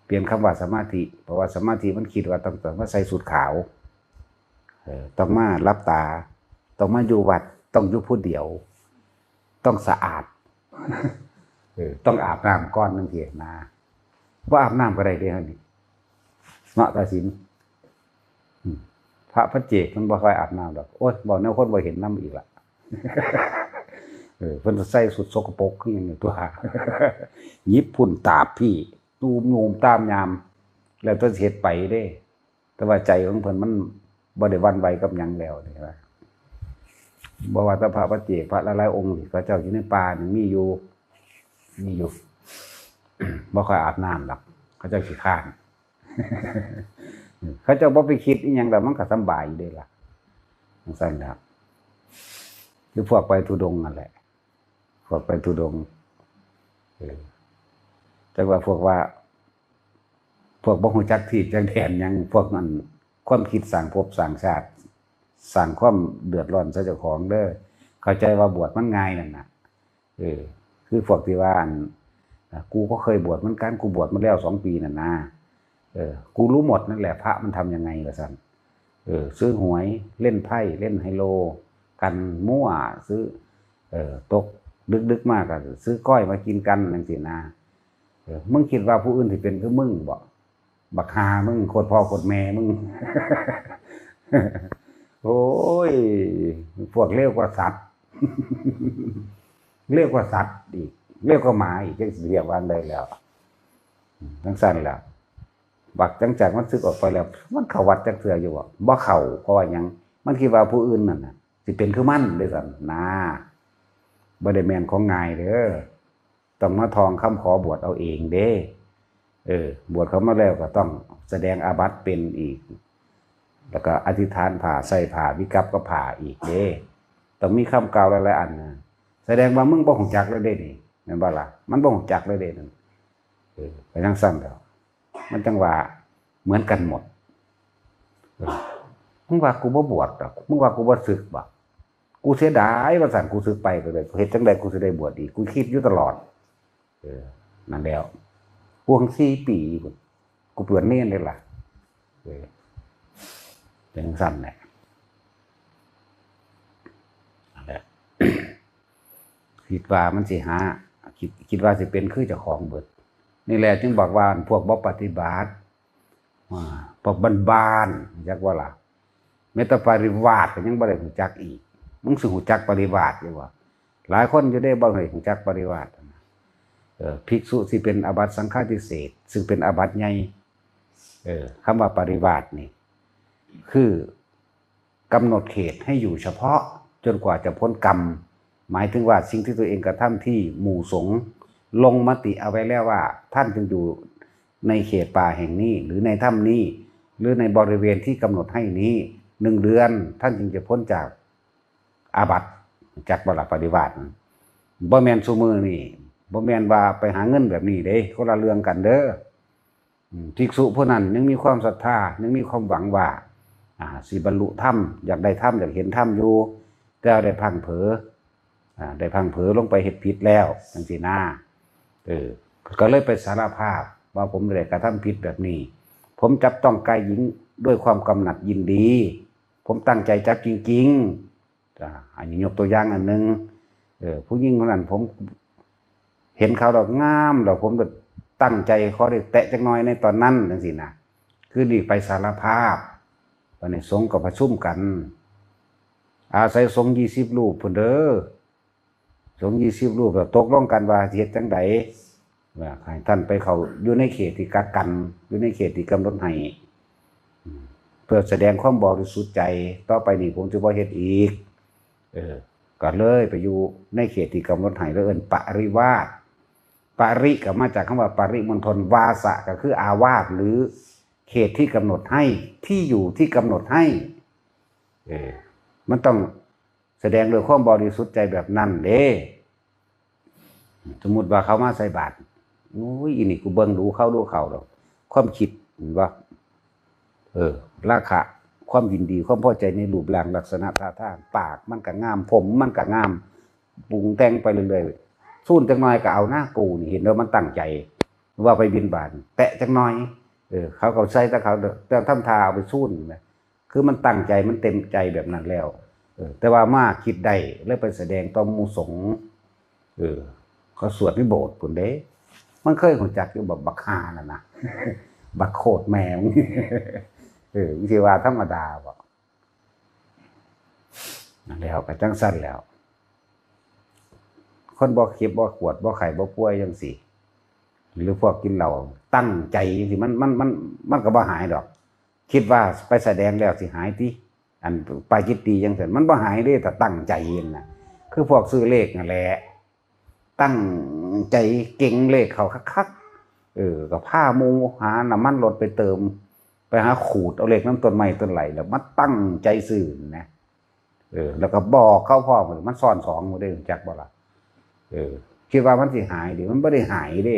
เปลี่ยนคำว่าสมาธิ เพราะว่าสมาธิมันคิดว่าต้อง ต้องมาใส่ชุดขาว เออ ต้องมาหลับตา ต้องมาอยู่วัด ต้องอยู่ผู้เดียว ต้องสะอาด เออ ต้องอาบน้ำก่อนจั่งซี้นะ บ่อาบน้ำก็ได้เด้ เฮานี่ เนาะ ตาสิน อืม พระปัจเจกมันบ่ค่อยอาบน้ำดอก โอ๊ย เว้าแนวคนบ่เห็นนำอีกละ เออ เพิ่นใส่ชุดสกปรกคือหยังนี่ตัว หยิบพุ่นตาบพี้ ตูมโนมตามยาม แล้วแต่สิเฮ็ดไปเด้ แต่ว่าใจของเพิ่นมันบ่ได้หวั่นไหวกับหยังแล้วนี่ว่า บ่ว่าแต่พระปัจเจกพระหลายๆองค์ที่เขาเจ้าอยู่ในป่านี่มีอยู่ มีอยู่ บ่ค่อยอาบน้ำดอก เขาเจ้าขี้คร้าน เขาเจ้าบ่ไปคิดอีหยังแล้วมันก็สำบายอยู่เด้ล่ะ จั่งซั้นล่ะ คือพวกไปธุดงค์นั่นแหละ พวกไปธุดงค์ เออ จักว่าพวกว่า พวกบ่ฮู้จักที่จักแดนหยัง พวกนั้นความคิดสร้างภพสร้างชาติ สร้างความเดือดร้อนใส่เจ้าของเด้อ เข้าใจว่าบวชมันง่ายนั่นน่ะ เออ คือพวกที่ว่าอัน อ่ะ กูก็เคยบวชเหมือนกัน กูบวชมาแล้วสองปีนั่นนะ เออ กูรู้หมดนั่นแหละ พระมันทำยังไงว่าซั่น เออ ซื้อหวย เล่นไพ่ เล่นไฮโล กันมั่ว ซื้อ เออ ตกดึกๆมาก็ซื้อก้อยมากินกันจั่งซี้นะ เออ มึงคิดว่าผู้อื่นสิเป็นคือมึงบ่ บักห่ามึง โคตรพ่อโคตรแม่มึง โอ้ย พวกเลวกว่าสัตว์ เลวกว่าสัตว์อีก เลวกว่าหมาอีก จั่งสิเรียกว่าอันใดแล้ว จั่งซั้นแหละ บักจั่งจักมันสึกออกไปแล้ว มันเข้าวัดจักเทื่ออยู่บ่ บ่เข้า เพราะว่าหยัง มันคิดว่าผู้อื่นนั่นน่ะ สิเป็นคือมันเด้ซั่นนะ บ่ได้แม่นของง่ายเด้อ ต้องมาท่องคำขอบวชเอาเองเด้ เออ บวชเข้ามาแล้วก็ต้องแสดงอาบัติเป็นอีก แล้วก็อธิษฐานผ้า ใส่ผ้า วิกัปกับผ้าอีกเด้ ต้องมีคำกล่าวหลายๆอันนะ แสดงว่ามึงบ่ฮู้จักเลยเด้นี่ แม่นบ่ล่ะ มันบ่ฮู้จักเลยเด้นั่น เออ ไปจั่งซั้นแล้ว มันจั่งว่าเหมือนกันหมด เออ มึงว่ากูบ่บวชดอก มึงว่ากูบ่สึกบ่ กูเสียดายว่าซั่น กูสึกไปก็เลย เฮ็ดจั่งใดกูสิได้บวชอีก กูคิดอยู่ตลอด เออ นั่นแล้ว กูหั้นสี่ปีพุ้น กูบวชเณรเลยล่ะ เออ จั่งซั้นแหละ นั่นแหละ คิดว่ามันสิหา คิด คิดว่าสิเป็นคือเจ้าของเบิด นี่แหละจึงบอกว่าพวกบ่ปฏิบัติ อ่า พวกบ้านๆ จักว่าล่ะ แม้แต่ปริวาสก็ยังบ่ได้ฮู้จักอีก มึงสิฮู้จักปริวาสอยู่บ่ หลายคนอยู่เด้บ่ได้ฮู้จักปริวาส เอ่อ ภิกษุสิเป็นอาบัติสังฆาทิเศษ ซึ่งเป็นอาบัติใหญ่ เออ คำว่าปริวาสนี่ คือกำหนดเขตให้อยู่เฉพาะจนกว่าจะพ้นกรรม หมายถึงว่าสิ่งที่ตัวเองกระทำที่หมู่สงฆ์ลงมติเอาไว้แล้วว่า ท่านจึงอยู่ในเขตป่าแห่งนี้ หรือในถ้ำนี้ หรือในบริเวณที่กำหนดให้นี้ หนึ่งเดือน ท่านจึงจะพ้นจากอาบัติ จักบ่ล่ะปริวาส บ่แม่นซุมื้อนี้ บ่แม่นว่าไปหาเงินแบบนี้เด้ คนละเรื่องกันเด้อ อืม ภิกษุผู้นั้นยังมีความศรัทธา ยังมีความหวังว่า อ่า สิบรรลุธรรม อยากได้ธรรม อยากเห็นธรรมอยู่ แต่ได้พลั้งเผลอ อ่า ได้พลั้งเผลอลงไปเฮ็ดผิดแล้ว จั่งซี้นะ เออ ก็เลยไปสารภาพว่าผมได้กระทำผิดแบบนี้ ผมจับต้องกายหญิงด้วยความกำหนัดยินดี ผมตั้งใจจับจริงๆ อ่า อันนี้ยกตัวอย่างอันหนึ่ง เออ ผู้หญิงคนนั้นผมเห็นเขาแล้วงาม แล้วผมก็ตั้งใจขอได้แตะจักหน่อยในตอนนั้น จั่งซี้นะ คือนี่ไปสารภาพ บัดนี้สงฆ์ก็ประชุมกัน อาศัยสงฆ์ยี่สิบรูปพุ้นเด้อ สงฆ์ยี่สิบรูปแล้วตกลงกันว่าสิเฮ็ดจั่งใด ว่าให้ท่านไปเข้าอยู่ในเขตที่กักกัน อยู่ในเขตที่กำหนดให้ เพื่อแสดงความบริสุทธิ์ใจ ต่อไปนี้ผมสิบ่เฮ็ดอีก เออ ก็เลยไปอยู่ในเขตที่กำหนดให้ แล้วเอิ้นปริวาส ปริก็มาจากคำว่าปริมณฑล วาสะก็คืออาวาสหรือเขตที่กำหนดให้ ที่อยู่ที่กำหนดให้ เออ มันต้องแสดงด้วยความบริสุทธิ์ใจแบบนั้นเด้ สมมุติว่าเขามาใส่บาตร โอ้ย อีนี่กูเบิ่งดูเขาดูเขาดอก ความคิด เห็นบ่ เออ ราคะ ความยินดี ความพอใจในรูปร่างลักษณะท่าทาง ปากมันก็งาม ผมมันก็งาม ปรุงแต่งไปเรื่อยๆ ซูนจักหน่อยก็เอานะ กูนี่เห็นแล้วมันตั้งใจ ว่าไปบิณฑบาต แตะจักหน่อย เออ เขาก็ใส่แต่เขา แต่ทำท่าเอาไปซูนนะ คือมันตั้งใจ มันเต็มใจแบบนั้นแล้ว เออ แต่ว่ามาคิดได้ แล้วไปแสดงต่อหมู่สงฆ์ เออ เขาสวดในโบสถ์พุ้นเด้ มันเคยฮู้จักอยู่บ่ บักห่านั่นนะ บักโคตรแม่มึง เออ มึงสิว่าธรรมดาบ่ นั่นแล้ว ก็จั่งซั้นแล้ว คนบ่เจ็บบ่ปวด บ่ไข้บ่ป่วยจั่งซี้ หรือพวกกินเหล้าตั้งใจสิมันมันมันมันก็บ่หายดอก คิดว่าไปแสดงแล้วสิหายติ อันปาจิตตีจังซั่นมันบ่หายเด้ ถ้าตั้งใจน่ะ คือพวกซื้อเลขนั่นแหละ ตั้งใจเก่งเลขเขาคักๆ เออ ก็พาหมู่หาน้ำมันรถไปเติม ไปหาขูดเอาเลขน้ำต้นไม้ต้นไหลแล้วมาตั้งใจซื้อนะ เออ แล้วก็บอกเขาพร้อม มันซ้อนสองหมดเด้ จักบ่ล่ะ เออ คิดว่ามันสิหายดิ มันบ่ได้หายเด้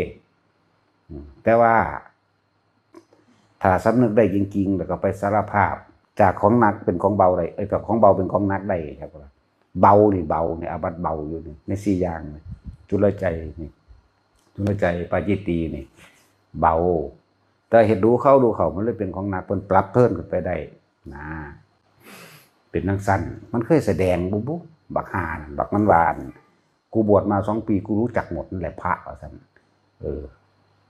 อืม แต่ว่า ถ้าสำนึกได้จริงๆ แล้วก็ไปสารภาพ จากของหนักเป็นของเบาได้ เอ้ย จากของเบาเป็นของหนักได้ จักบ่ล่ะ เบานี่เบานี่ อาบัติเบาอยู่นี่ ในสี่อย่างนี่ จุลไจนี่ จุลไจ ปาจิตตีนี่ เบา แต่เฮ็ดดูเข้าดูเข้า มันเลยเป็นของหนัก เพิ่นปรับเพิ่มขึ้นไปได้ นะ เป็นจั่งซั่น มันเคยแสดงบุบุ บักห่านั่น บักมันว่าอัน กูบวชมาสองปี กูรู้จักหมดนั่นแหละพระ ว่าซั่น เออ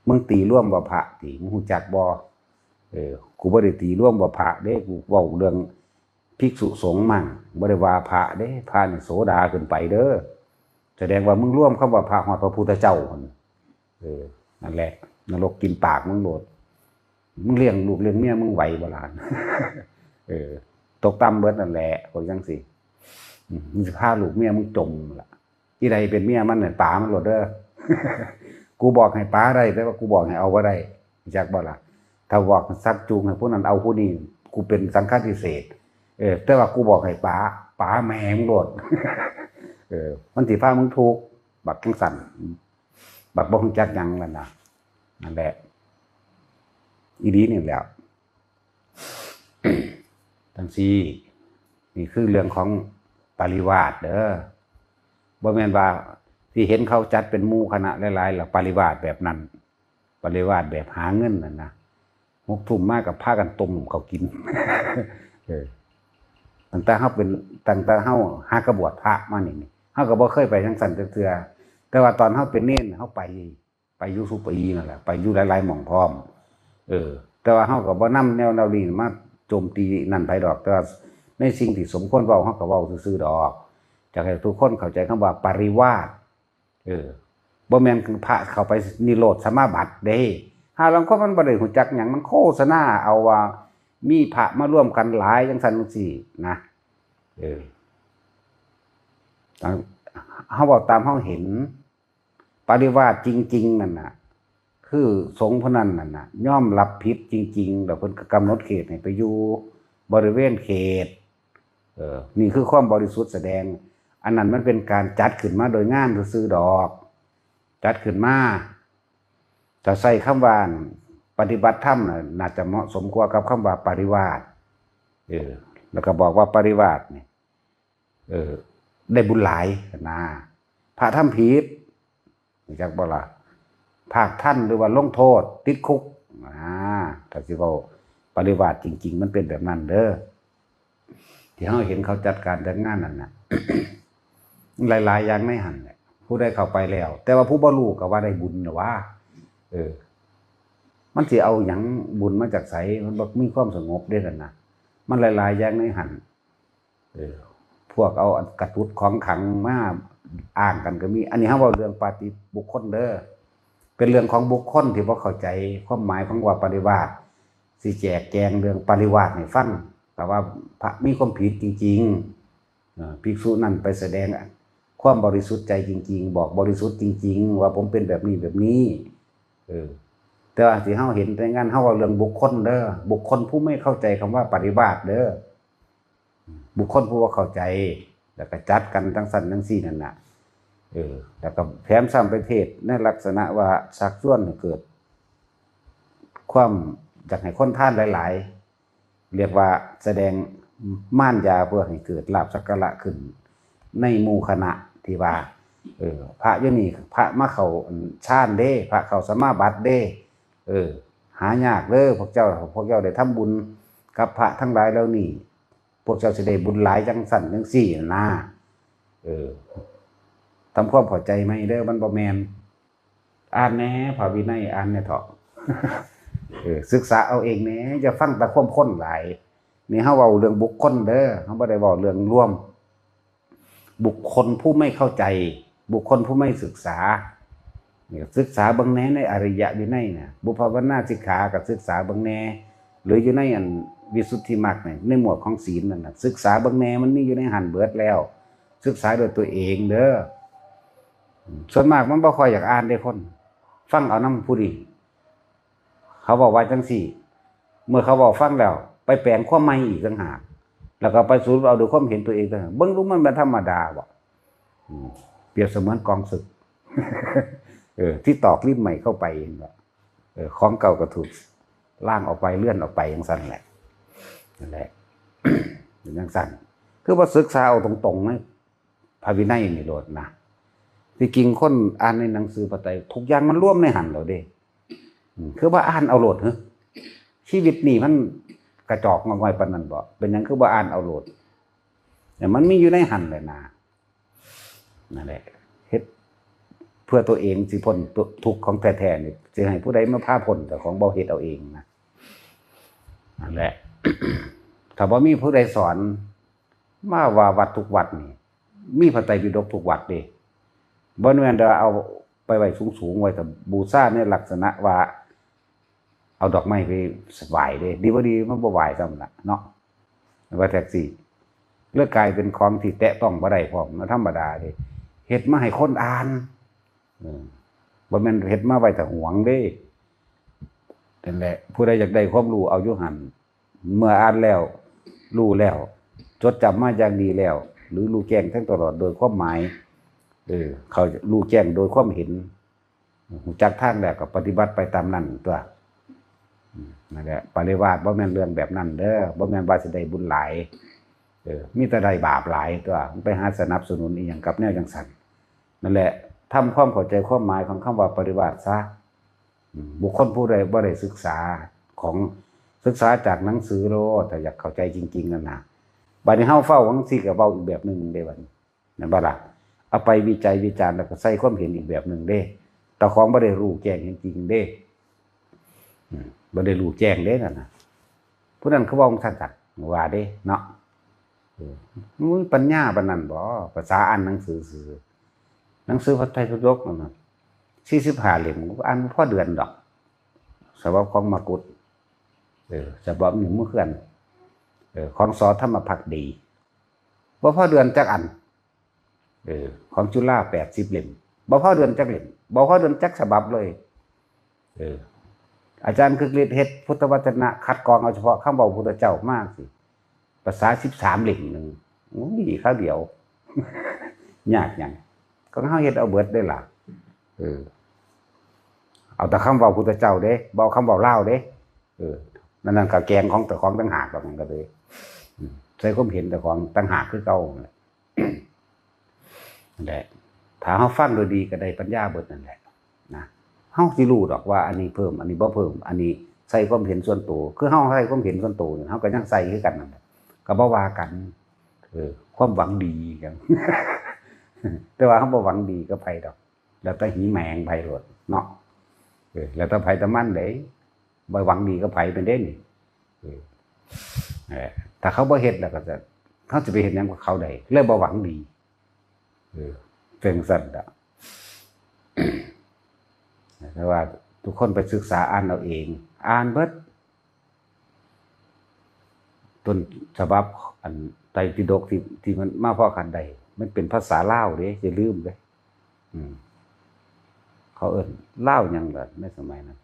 มึงตีรวมว่าพระติ มึงรู้จักบ่ เออ กูบ่ได้ตีรวมว่าพระเด้ กูเว้าเรื่องภิกษุสงฆ์มั่ง บ่ได้ว่าพระเด้ พระนี่โสดาขึ้นไปเด้อ แสดงว่ามึงรวมคำว่าพระฮอดพระพุทธเจ้าหั่น เออ นั่นแหละ นรกกินปากมึงโลด มึงเลี้ยงลูกเลี้ยงเมียมึงไหวบ่ล่ะ เออ ตกต่ำเบิดนั่นแหละ พวกจั่งซี้ อืม มึงสิพาลูกเมียมึงจมล่ะ อีใดเป็นเมียมันน่ะ ป๋ามันโลดเด้อ กูบอกให้ป๋าได้ แต่ว่ากูบอกให้เอาบ่ได้ จักบ่ล่ะ ถ้าบอกชักจูงให้ผู้นั้นเอาผู้นี้ กูเป็นสังฆาทิเศษ เออ แต่ว่ากูบอกให้ป๋า ป๋าแม่มึงโลด เออ มันสิพามึงทุกข์ บักจั่งซั่น บักบ่รู้จักหยังนั่นน่ะ นั่นแหละ อีหลีนี่แหละ จั่งซี้ นี่คือเรื่องของปริวาสเด้อ บ่แม่นว่าสิเห็นเขาจัดเป็นหมู่คณะหลายๆ แล้วปริวาสแบบนั้น ปริวาสแบบหาเงินนั่นนะ หกทุ่มมาก็พากันต้มข้าวกิน เออ ตั้งแต่เฮาเป็น ตั้งแต่เฮาหากะบวชพระมานี่ นี่ เฮาก็บ่เคยไปจั่งซั่นจักเทื่อ แต่ว่าตอนเฮาเป็นเณรเฮาไป ไปอยู่ซุปีนั่นแหละ ไปอยู่หลายๆหม่องพร้อม เออ แต่ว่าเฮาก็บ่นำแนว แนวนี้มาโจมตีนั่นไผดอก แต่ว่าในสิ่งที่สมควรเว้าเฮาก็เว้าซื่อๆดอก อยากให้ทุกคนเข้าใจคำว่าปริวาส เออ บ่แม่นพระเข้าไปนิโรธสมาบัติเด้ หาลางคนมันบ่ได้รู้จักหยัง มันโฆษณาเอาว่ามีพระมาร่วมกันหลายจั่งซั่นจั่งซี้นะ เออ ตาม เฮาเว้าตามเฮาเห็น ปริวาสจริงๆนั่นน่ะ คือสงฆ์ผู้นั้นนั่นน่ะ ยอมรับผิดจริงๆ แล้วเพิ่นก็กำหนดเขตให้ไปอยู่บริเวณเขต เออ นี่คือความบริสุทธิ์แสดง อันนั้นมันเป็นการจัดขึ้นมาโดยงานซื่อๆดอก จัดขึ้นมา ถ้าใช้คำว่าปฏิบัติธรรมน่ะ น่าจะเหมาะสมกว่ากับคำว่าปริวาส เออ แล้วก็บอกว่าปริวาสนี่ เออ ได้บุญหลายนะ พระทำผิด รู้จักบ่ล่ะ ภาคทันหรือว่าลงโทษ ติดคุก อ่า ถ้าสิเว้าปริวาสจริงๆ มันเป็นแบบนั้นเด้อ ที่เฮาเห็นเขาจัดการจัดงานนั่นน่ะ หลายๆอย่างในหั่นแหละ ผู้ใดเข้าไปแล้ว แต่ว่าผู้บ่รู้ก็ว่าได้บุญน่ะว่า เออ มันสิเอาหยังบุญมาจากไส มันบ่มีความสงบเด้หั่นน่ะ มันหลายๆอย่างในหั่น เออ พวกเอาอันกระตุดของขลังมาอ้างกันก็มี อันนี้เฮาเว้าเรื่องปาฏิบุคคลเด้อ เป็นเรื่องของบุคคลที่บ่เข้าใจความหมายของว่าปริวาส สิแจกแจงเรื่องปริวาสให้ฟัง แต่ว่าพระมีความผิดจริงๆ เอ่อ ภิกษุนั่นไปแสดงความบริสุทธิ์ใจจริงๆ บอกบริสุทธิ์จริงๆ ว่าผมเป็นแบบนี้แบบนี้ เออ แต่ว่าที่เฮาเห็นในงาน เฮาเว้าเรื่องบุคคลเด้อ บุคคลผู้ไม่เข้าใจคำว่าปริวาสเด้อ บุคคลผู้บ่เข้าใจ แล้วก็จัดกันจั่งซั้นจั่งซี้นั่นน่ะ เออ แล้วก็แถมซ้ำไปเทศน์ในลักษณะว่าชักชวนให้เกิด ความอยากให้คนทานหลายๆ เรียกว่าแสดงมารยาเพื่อให้เกิดลาภสักการะขึ้น ในหมู่คณะที่ว่า เออ พระอยู่นี่ พระมาเข้าฌานเด้ พระเข้าสมาบัติเด้ เออ หายากเด้อ พวกเจ้า พวกเจ้าได้ทำบุญกับพระทั้งหลายเหล่านี้ พวกเจ้าสิได้บุญหลายจั่งซั้นจั่งซี้นะ เออ ทำความเข้าใจใหม่เด้อ มันบ่แม่น อ่านแหน่ พระวินัย อ่านแหน่เถาะ เออ ศึกษาเอาเองแหน่ อย่าฟังแต่ความคนหลาย นี่เฮาเว้าเรื่องบุคคลเด้อ เฮาบ่ได้เว้าเรื่องรวม บุคคลผู้ไม่เข้าใจ บุคคลผู้ไม่ศึกษา นี่ก็ศึกษาเบิ่งแหน่ในอริยวินัยน่ะ บุพพาวนาสิกขาก็ศึกษาเบิ่งแหน่ หรืออยู่ในอันวิสุทธิมรรคเนี่ย ในหมวดของศีลนั่นน่ะ ศึกษาเบิ่งแหน่ มันมีอยู่ในหั้นเบิดแล้ว ศึกษาด้วยตัวเองเด้อ ส่วนมากมันบ่ค่อยอยากอ่านเด้คน ฟังเอานำผู้นี้ เขาบอกว่าจังซี่ เมื่อเขาบอกฟังแล้ว ไปแปลงความใหม่อีกต่างหาก แล้วก็ไปสรุปเอาด้วยความเห็นตัวเองต่างหาก เบิ่งดูมันเป็นธรรมดาบ่ อืม เปรียบเสมือนกองศึก เออ ที่ตอกริมใหม่เข้าไปเองบ่ เออ ของเก่าก็ถูกล้างออกไป เลื่อนออกไปจังซั่นแหละ นั่นแหละ เป็นจังซั่น คือว่าศึกษาเอาตรงๆ ในพระวินัยนี่โลดนะ ที่จริงคนอ่านในหนังสือพระไตร ทุกอย่างมันรวมในหั้นแล้วเด้ อืม คือว่าอ่านเอาโลดเหรอ ชีวิตนี่มันกระจอกงอกง่อยปานนั้นบ่ เป็นหยังคือว่าอ่านเอาโลด แต่มันมีอยู่ในหั้นแหละนะ นั่นแหละ เฮ็ดเพื่อตัวเองสิพ้นทุกข์ของแท้ๆ นี่ สิให้ผู้ใดมาพาพ้น แต่ของบ่เฮ็ดเอาเองนะ นั่นแหละ ถ้าบ่มีผู้ใดสอน มาว่าวัดทุกวัดนี่ มีพระไตรปิฎกทุกวัดเด้ บ่แม่นแต่ว่าเอาไปไว้สูงๆ ไว้ถ้าบูชาในลักษณะว่า เอาดอกไม้ไปไหว้เด้ ดีบ่ดีมันบ่ไหว้ซ้ำล่ะเนาะ ว่าจั่งซี้ เลยกลายเป็นของที่แตะต้องบ่ได้พร้อม มันธรรมดาเด้ เฮ็ดมาให้คนอ่าน เออ บ่แม่นเฮ็ดมาไว้ถ้าหวงเด้ นั่นแหละ ผู้ใดอยากได้ความรู้เอาอยู่หั่น เมื่ออ่านแล้ว รู้แล้ว จดจำมาอย่างดีแล้ว หรือรู้แจ้งแทงตลอดโดยความหมาย เออ เขารู้แจ้งโดยความเห็น รู้จักทางแล้วก็ปฏิบัติไปตามนั้นตั๊ว อืม นั่นแหละ ปริวาสบ่แม่นเรื่องแบบนั้นเด้อ บ่แม่นว่าสิได้บุญหลาย เออ มีแต่ได้บาปหลายตั๊ว ไปหาสนับสนุนอีหยังกับแนวจั่งซั้น นั่นแหละ ทำความเข้าใจความหมายของคำว่าปริวาสซะ อืม บุคคลผู้ใดบ่ได้ศึกษาของ ศึกษาจากหนังสือโลด ถ้าอยากเข้าใจจริงๆ นั่นน่ะ บัดนี้เฮาเว้าจั่งซี้ก็เว้าอีกแบบหนึ่งเด้บัดนี้ แม่นบ่ล่ะ เอาไปวิจัยวิจารณ์แล้วก็ใส่ความเห็นอีกแบบหนึ่งเด้ เจ้าของบ่ได้รู้แจ้งเห็นจริงเด้ อืม บ่ได้รู้แจ้งเด้นั่นน่ะ ผู้นั้นเขาเว้าจั่งซั้น ว่าเด้เนาะ เออ มึงปัญญาปานนั้นบ่ ภาษาอ่านหนังสือซื่อ หนังสือพระไตรปิฎกนั่นน่ะ สี่สิบห้าเล่ม อ่านบ่พอเดือนดอก ฉบับของมกุฏ เออ ฉบับนี้มื้อเฮือน เออ ของ ส.ธรรมภักดี บ่พอเดือนจักอัน เออ ของจุฬา แปดสิบเล่ม บ่พอเดือนจักเล่ม บ่พอเดือนจักฉบับเลย เออ อาจารย์คึกฤทธิ์เฮ็ดพุทธวจนะ คัดกรองเอาเฉพาะคำเว้าพุทธเจ้ามาสิ ภาษา สิบสามเล่มหนึ่ง โอ้ย คราวเดียว ยากหยัง ก็เฮาเฮ็ดเอาเบิดได้ล่ะ เออ เอาแต่คำเว้าพุทธเจ้าเด้ บ่เอาคำเว้าลาวเด้ เออ นั่นนั่นก็แกงของเจ้าของต่างหากดอก นั่นก็เลย อืม ใส่ความเห็นเจ้าของต่างหากคือเก่านั่นแหละ นั่นแหละ ถ้าเฮาฟังโดยดีก็ได้ปัญญาเบิดนั่นแหละ นะ เฮาสิรู้ดอกว่าอันนี้เพิ่ม อันนี้บ่เพิ่ม อันนี้ใส่ความเห็นส่วนตัว คือเฮาใส่ความเห็นส่วนตัวนี่ เฮาก็ยังใส่คือกันนั่นแหละ ก็บ่ว่ากัน เออ ความหวังดีหยัง แต่ว่าเฮาบ่หวังดีกับไผดอก แล้วแต่หีแมงไผโลดเนาะ เออ แล้วแต่ไผแต่มันเด้ บ่หวังดีกับไผเป็นเด้นี่ เออ เออ ถ้าเขาบ่เฮ็ดแล้วก็จะ เขาสิไปเฮ็ดหยังกับเขาได้ เลยบ่หวังดี เออ เป็นจั่งซั้นล่ะ แต่ว่าทุกคนไปศึกษาอ่านเอาเอง อ่านเบิด ต้นฉบับอันไตรปิฎกที่ ที่มันมาพ้อกันได้ มันเป็นภาษาลาวเด้ อย่าลืมเด้ อืม เขาเอิ้นลาวหยังล่ะในสมัยนั้น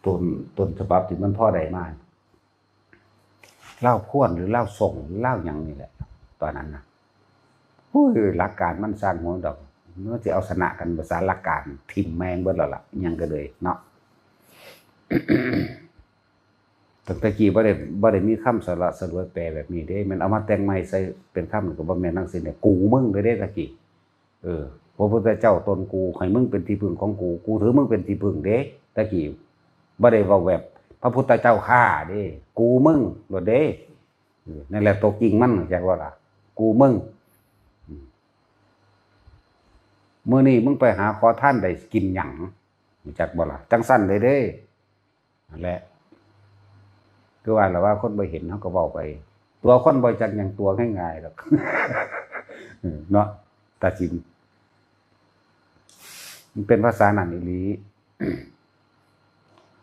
ต้น ต้นฉบับที่มันพ้อได้มา ลาวพวนหรือลาวส่งหรือลาวหยังนี่แหละ ตอนนั้นนะ โอ้ย หลักการมันสร้างหัวดอก มันสิเอาชนะกันภาษาหลักการ ถิ่มแม่งเบิดแล้วล่ะ หยังก็เลยเนาะ ตั้งแต่กี้บ่ได้ บ่ได้มีคำสละสลวยแปลแบบนี้เด้ แม่นเอามาแต่งใหม่ใส่เป็นคำก็บ่แม่นจั่งซี้เนี่ย กูมึงเลยเด้ตะกี้ เออ พระพุทธเจ้าตนกู ให้มึงเป็นที่พึ่งของกู กูถือมึงเป็นที่พึ่งเด้ ตะกี้บ่ได้เว้าแบบพระพุทธเจ้าข้าเด้ กูมึงโลดเด้ เออ นั่นแหละตัวจริงมัน จักว่าล่ะ กูมึง อืม มื้อนี้มึงไปหาขอทานได้กินหยัง รู้จักบ่ล่ะ จั่งซั้นเลยเด้ นั่นแหละ คือว่าล่ะว่าคนบ่เห็นเขาก็เว้าไป ตัวคนบ่จักหยังตัวง่ายๆดอก เนาะ ตัดสิน มันเป็นภาษานั่นอีหลี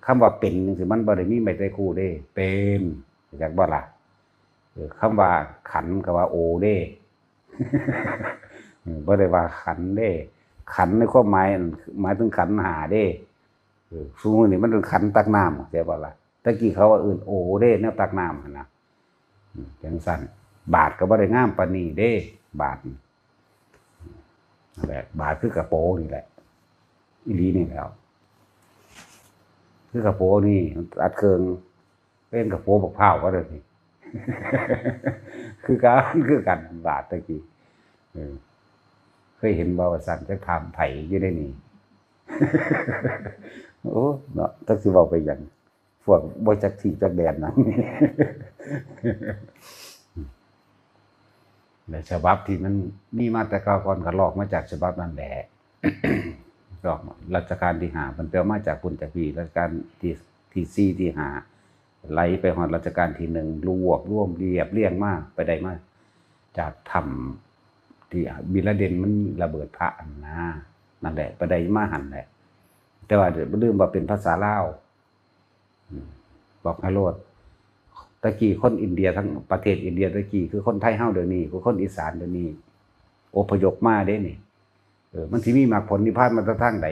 คำว่าเป็นจังซี้ มันบ่ได้มีไม้ไตรคู่เด้ เป็น จักบ่ล่ะ เออ คำว่าขันก็ว่าโอเด้ เออ บ่ได้ว่าขันเด้ ขันในความหมายอัน หมายถึงขันธ์ห้าเด้ เออ ซุมื้อนี้มันเป็นขันตักน้ำ เข้าใจบ่ล่ะ แต่กี้เขาว่าเอิ้นโอเด้ แนวตักน้ำหั่นนะ อืม จังซั่น บาทก็บ่ได้งามปานนี้เด้ บาทนี่ นั่นแหละ บาทคือกระโปรงนี่แหละ อีหลีนี่แหล้ว คือกระโปรงนี่ อัดเครื่อง เป็นกระโปรงบักพร้าวก็ได้นี่ คือกัน คือกัน บาทตะกี้ เออ เคยเห็นบ่ว่าซั่น จักถามไผอยู่ในนี่ โอ้ เนาะ จักสิเว้าไปหยัง พวกบ่จักที่จักแดนนั่น และฉบับที่มันมีมาแต่เก่าก่อนก็ลอกมาจากฉบับนั่นแหละ ลอกรัชกาลที่ห้า มันไปเอามาจากพุ้นจากพี้ รัชกาลที่ ที่สี่ ที่ห้า ไหลไปฮอดรัชกาลที่หนึ่ง รวบรวมเรียบเรียงมา ไปได้มาจากถ้ำที่บินลาดินมันระเบิดพระหั่นนะ นั่นแหละ ไปได้มาหั่นแหละ แต่ว่าอย่าลืมว่าเป็นภาษาลาว อืม บอกให้โลด ตะกี้คนอินเดียทั้งประเทศอินเดียตะกี้คือคนไทยเฮาเดี๋ยวนี้ คือคนอีสานเดี๋ยวนี้ อพยพมาเด้นี่ เออ มันสิมีมรรคผลนิพพานมาแต่ทางใด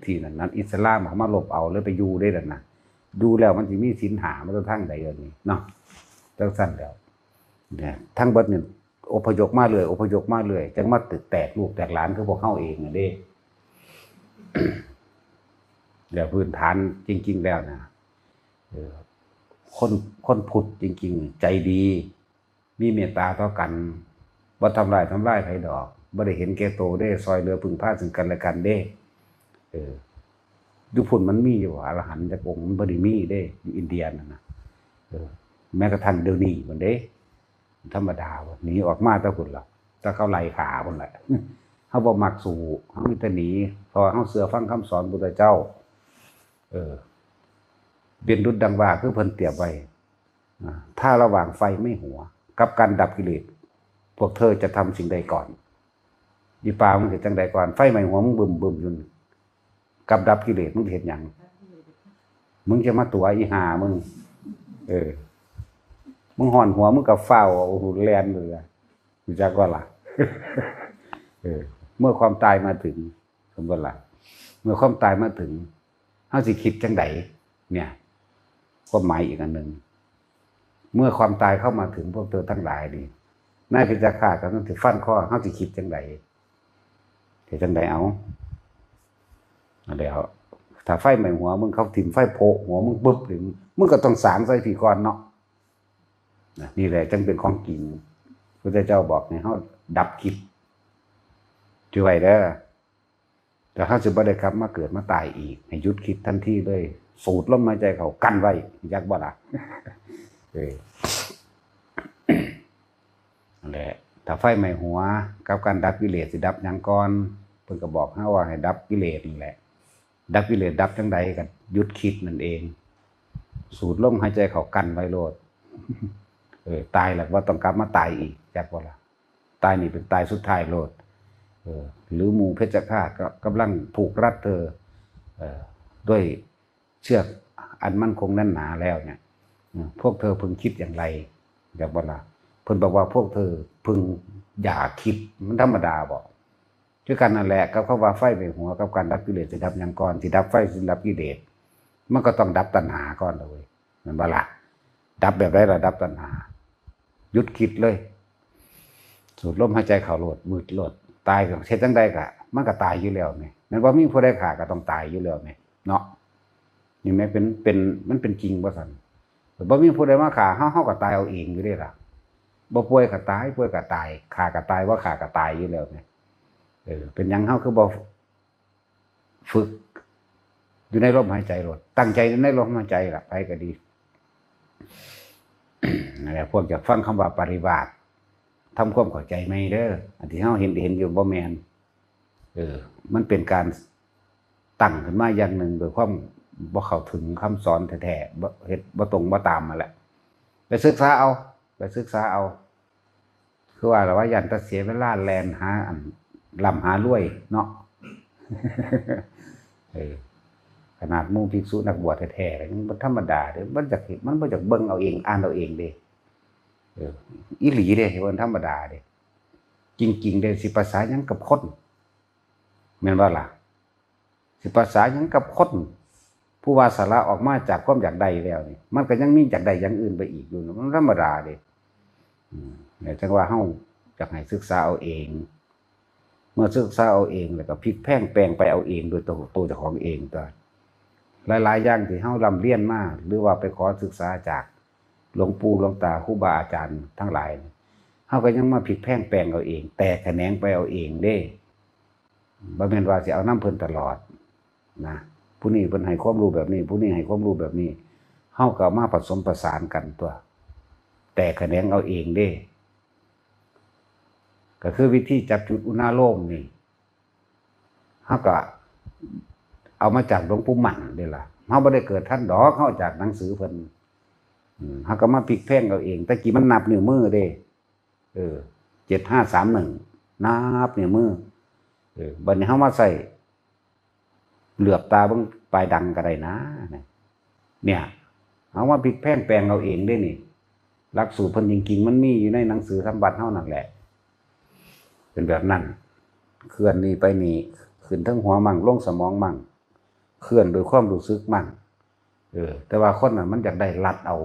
ที่นั่นนั้น อิสลามเขามาลบเอาเลยไปอยู่ได้นั่นนะ อยู่แล้วมันสิมีศีลห้ามาแต่ทางใดเดี๋ยวนี้เนาะ จังซั่นแล้ว เนี่ย ทั้งเบิดนี่อพยพมาเรื่อย อพยพมาเรื่อย จังมาแตกลูกแตกหลานคือพวกเฮาเองนั่นเด้ แล้วพื้นฐานจริงๆแล้วนะ เออ คน คนพุทธจริงๆ ใจดี มีเมตตาต่อกัน บ่ทำลาย ทำลายไผดอก บ่ได้เห็นแก่โตเด้ ซอยเหลือพึ่งพาซึ่งกันและกันเด้ เออ อยู่พุ้นมันมีอยู่ อรหันต์จักองค์ มันบ่ได้มีเด้ อยู่อินเดียนั่นนะ เออ แม้กระทั่งเดี๋ยวนี้มันเด้ ธรรมดาว่ะ หนีออกมาแต่พุ้นล่ะ แต่เขาไล่ฆ่าพุ้นแหละ เฮาบ่มักสู้ เฮามีแต่หนี เพราะว่าเฮาเชื่อฟังคำสอนพุทธเจ้า เออ เป็นดุจดังว่าคือเพิ่นเปรียบไว้ อ่า ถ้าระหว่างไฟไหม้หัว กับการดับกิเลส พวกเธอจะทำสิ่งใดก่อน อีปามึงเฮ็ดจั่งใดก่อน ไฟไหม้หัวมึงบึ้มๆอยู่นี่ กับดับกิเลสมึงสิเฮ็ดหยัง มึงจะมาตั๋วอีห่ามึง เออ มึงฮ้อนหัวมึงก็ฟ้าวเอาหูแล่นเลยอะ รู้จักบ่ล่ะ เออ เมื่อความตายมาถึง สมมุติล่ะ เมื่อความตายมาถึง เฮาสิคิดจั่งใด เนี่ย ความหมายอีกอันหนึ่ง เมื่อความตายเข้ามาถึงพวกเธอทั้งหลายนี่ นายเพชฌฆาตกำลังสิฟันคอ เฮาสิคิดจั่งใด สิจั่งใดเอา แล้ว ถ้าไฟไหม้หัวมึง เขาถิ่มไฟโพะหัวมึงปึ๊บนี่ มึงก็ต้องสางใส่ผีก่อนเนาะ นะ นี่แหละจั่งเป็นของจริง พุทธเจ้าบอกให้เฮาดับคิด ถือไว้เด้อ แต่เฮาสิบ่ได้กลับมาเกิดมาตายอีก ให้หยุดคิดทันทีเลย สูดลมหายใจเข้า กั้นไว้ จักบ่ล่ะ เออ นั่นแหละ ถ้าไฟไหม้หัว กับการดับกิเลสสิดับหยังก่อน เพิ่นก็บอกเฮาว่าให้ดับกิเลสนั่นแหละ ดับกิเลสดับจั่งใด ก็หยุดคิดนั่นเอง สูดลมหายใจเข้า กั้นไว้โลด เออ ตายแล้วบ่ต้องกลับมาตายอีก จักบ่ล่ะ ตายนี่เป็นตายสุดท้ายโลด เออ หรือหมู่เพชฌฆาตก็กำลังผูกรัดเธอ เออ ด้วยเชือกอันมั่นคงแน่นหนาแล้วเนี่ย เออ พวกเธอพึงคิดอย่างไร จักบ่ล่ะ เพิ่นบอกว่าพวกเธอพึงอย่าคิด มันธรรมดาบ่ คือกันนั่นแหละ กับคำว่าไฟไหม้หัว กับการดับกิเลสสิดับหยังก่อน สิดับไฟ สิดับกิเลส มันก็ต้องดับตัณหาก่อนเลย แม่นบ่ล่ะ ดับแบบใดล่ะ ดับตัณหา หยุดคิดเลย สูดลมหายใจเข้าโลด มืดโลด ตายก็เฮ็ดจั่งใดก็ มันก็ตายอยู่แล้วแหม แม่นบ่ มีผู้ใดฆ่าก็ต้องตายอยู่แล้วแหม เนาะ นี่แหมเป็น เป็น มันเป็นจริงว่าซั่น บ่มีผู้ใดมาฆ่าเฮา เฮาก็ตายเอาเองอยู่เด้ล่ะ บ่ป่วยก็ตาย ป่วยก็ตาย ฆ่าก็ตาย บ่ฆ่าก็ตายอยู่แล้วแหม เออ เป็นหยังเฮาคือบ่ ฝึกอยู่ในลมหายใจโลด ตั้งใจอยู่ในลมหายใจล่ะ ไปก็ดี นั่นแหละ พวกอยากฟังคำว่าปริวาส ทำความเข้าใจใหม่เด้อ อันที่เฮาเห็น เห็นอยู่บ่แม่น เออ มันเป็นการตั้งขึ้นมาอย่างหนึ่งโดยความบ่เข้าถึงคำสอนแท้ๆ บ่ เฮ็ดบ่ตรงบ่ตามนั่นแหละ ไปศึกษาเอา ไปศึกษาเอา คือว่าล่ะว่า ย่านแต่เสียเวลาแล่นหาอันร่ำหารวยเนาะ เออ ขนาดหมู่ภิกษุนักบวชแท้ๆ ก็ยังบ่ธรรมดาเด้ มันอยากเห็น มันบ่อยากเบิ่งเอาเอง อ่านเอาเองเด้ เออ อีหลีเด้ บ่ธรรมดาเด้ จริงๆ เด้ สิภาษาหยังกับคน แม่นบ่ล่ะ สิภาษาหยังกับคน ผู้ว่าสละออกมาจากความอยากได้แล้วนี่ มันก็ยังมีอยากได้อย่างอื่นไปอีกอยู่ มันธรรมดาเด้ อืม เนี่ย จั่งว่าเฮาอยากให้ศึกษาเอาเอง เมื่อศึกษาเอาเองแล้วก็พลิกแพลงแปลงไปเอาเองโดยตัว ตัวเจ้าของเองตัว หลายๆ อย่างที่เฮาร่ำเรียนมา หรือว่าไปขอศึกษาจากหลวงปู่หลวงตาครูบาอาจารย์ทั้งหลาย เฮาก็ยังมาพลิกแพลงแปลงเอาเอง แตกแขนงไปเอาเองเด้ บ่แม่นว่าสิเอานำเพิ่นตลอดนะ ผู้นี้เพิ่นให้ความรู้แบบนี้ ผู้นี้ให้ความรู้แบบนี้ เฮาก็เอามาผสมประสานกันตัว แตกแขนงเอาเองเด้ ก็คือวิธีจับจุดอุณาโลมนี่ เฮาก็เอามาจากหลวงปู่มั่นเด้ล่ะ เฮาบ่ได้เกิดทันดอก เฮาจากหนังสือเพิ่น อืม เฮาก็มาพลิกแพลงเอาเอง แต่กี้มันนับนิ้วมือเด้ เออ เจ็ดห้าสามหนึ่ง นับนิ้วมือ เออ บัดนี้เฮามาใส่ เหลือบตาเบิ่งปลายดังก็ได้นะ เนี่ย เฮามาพลิกแพลงแปลงเอาเองเด้นี่ หลักสูตรเพิ่นจริงๆ มันมีอยู่ในหนังสือสมบัติเฮานั่นแหละ เป็นแบบนั้น เคลื่อนนี่ไปนี่ ขึ้นเทิงหัวมั่ง ลงสมองมั่ง เคลื่อนโดยความรู้สึกมั่ง เออ แต่ว่าคนนั้นมันอยากได้ลัดเอา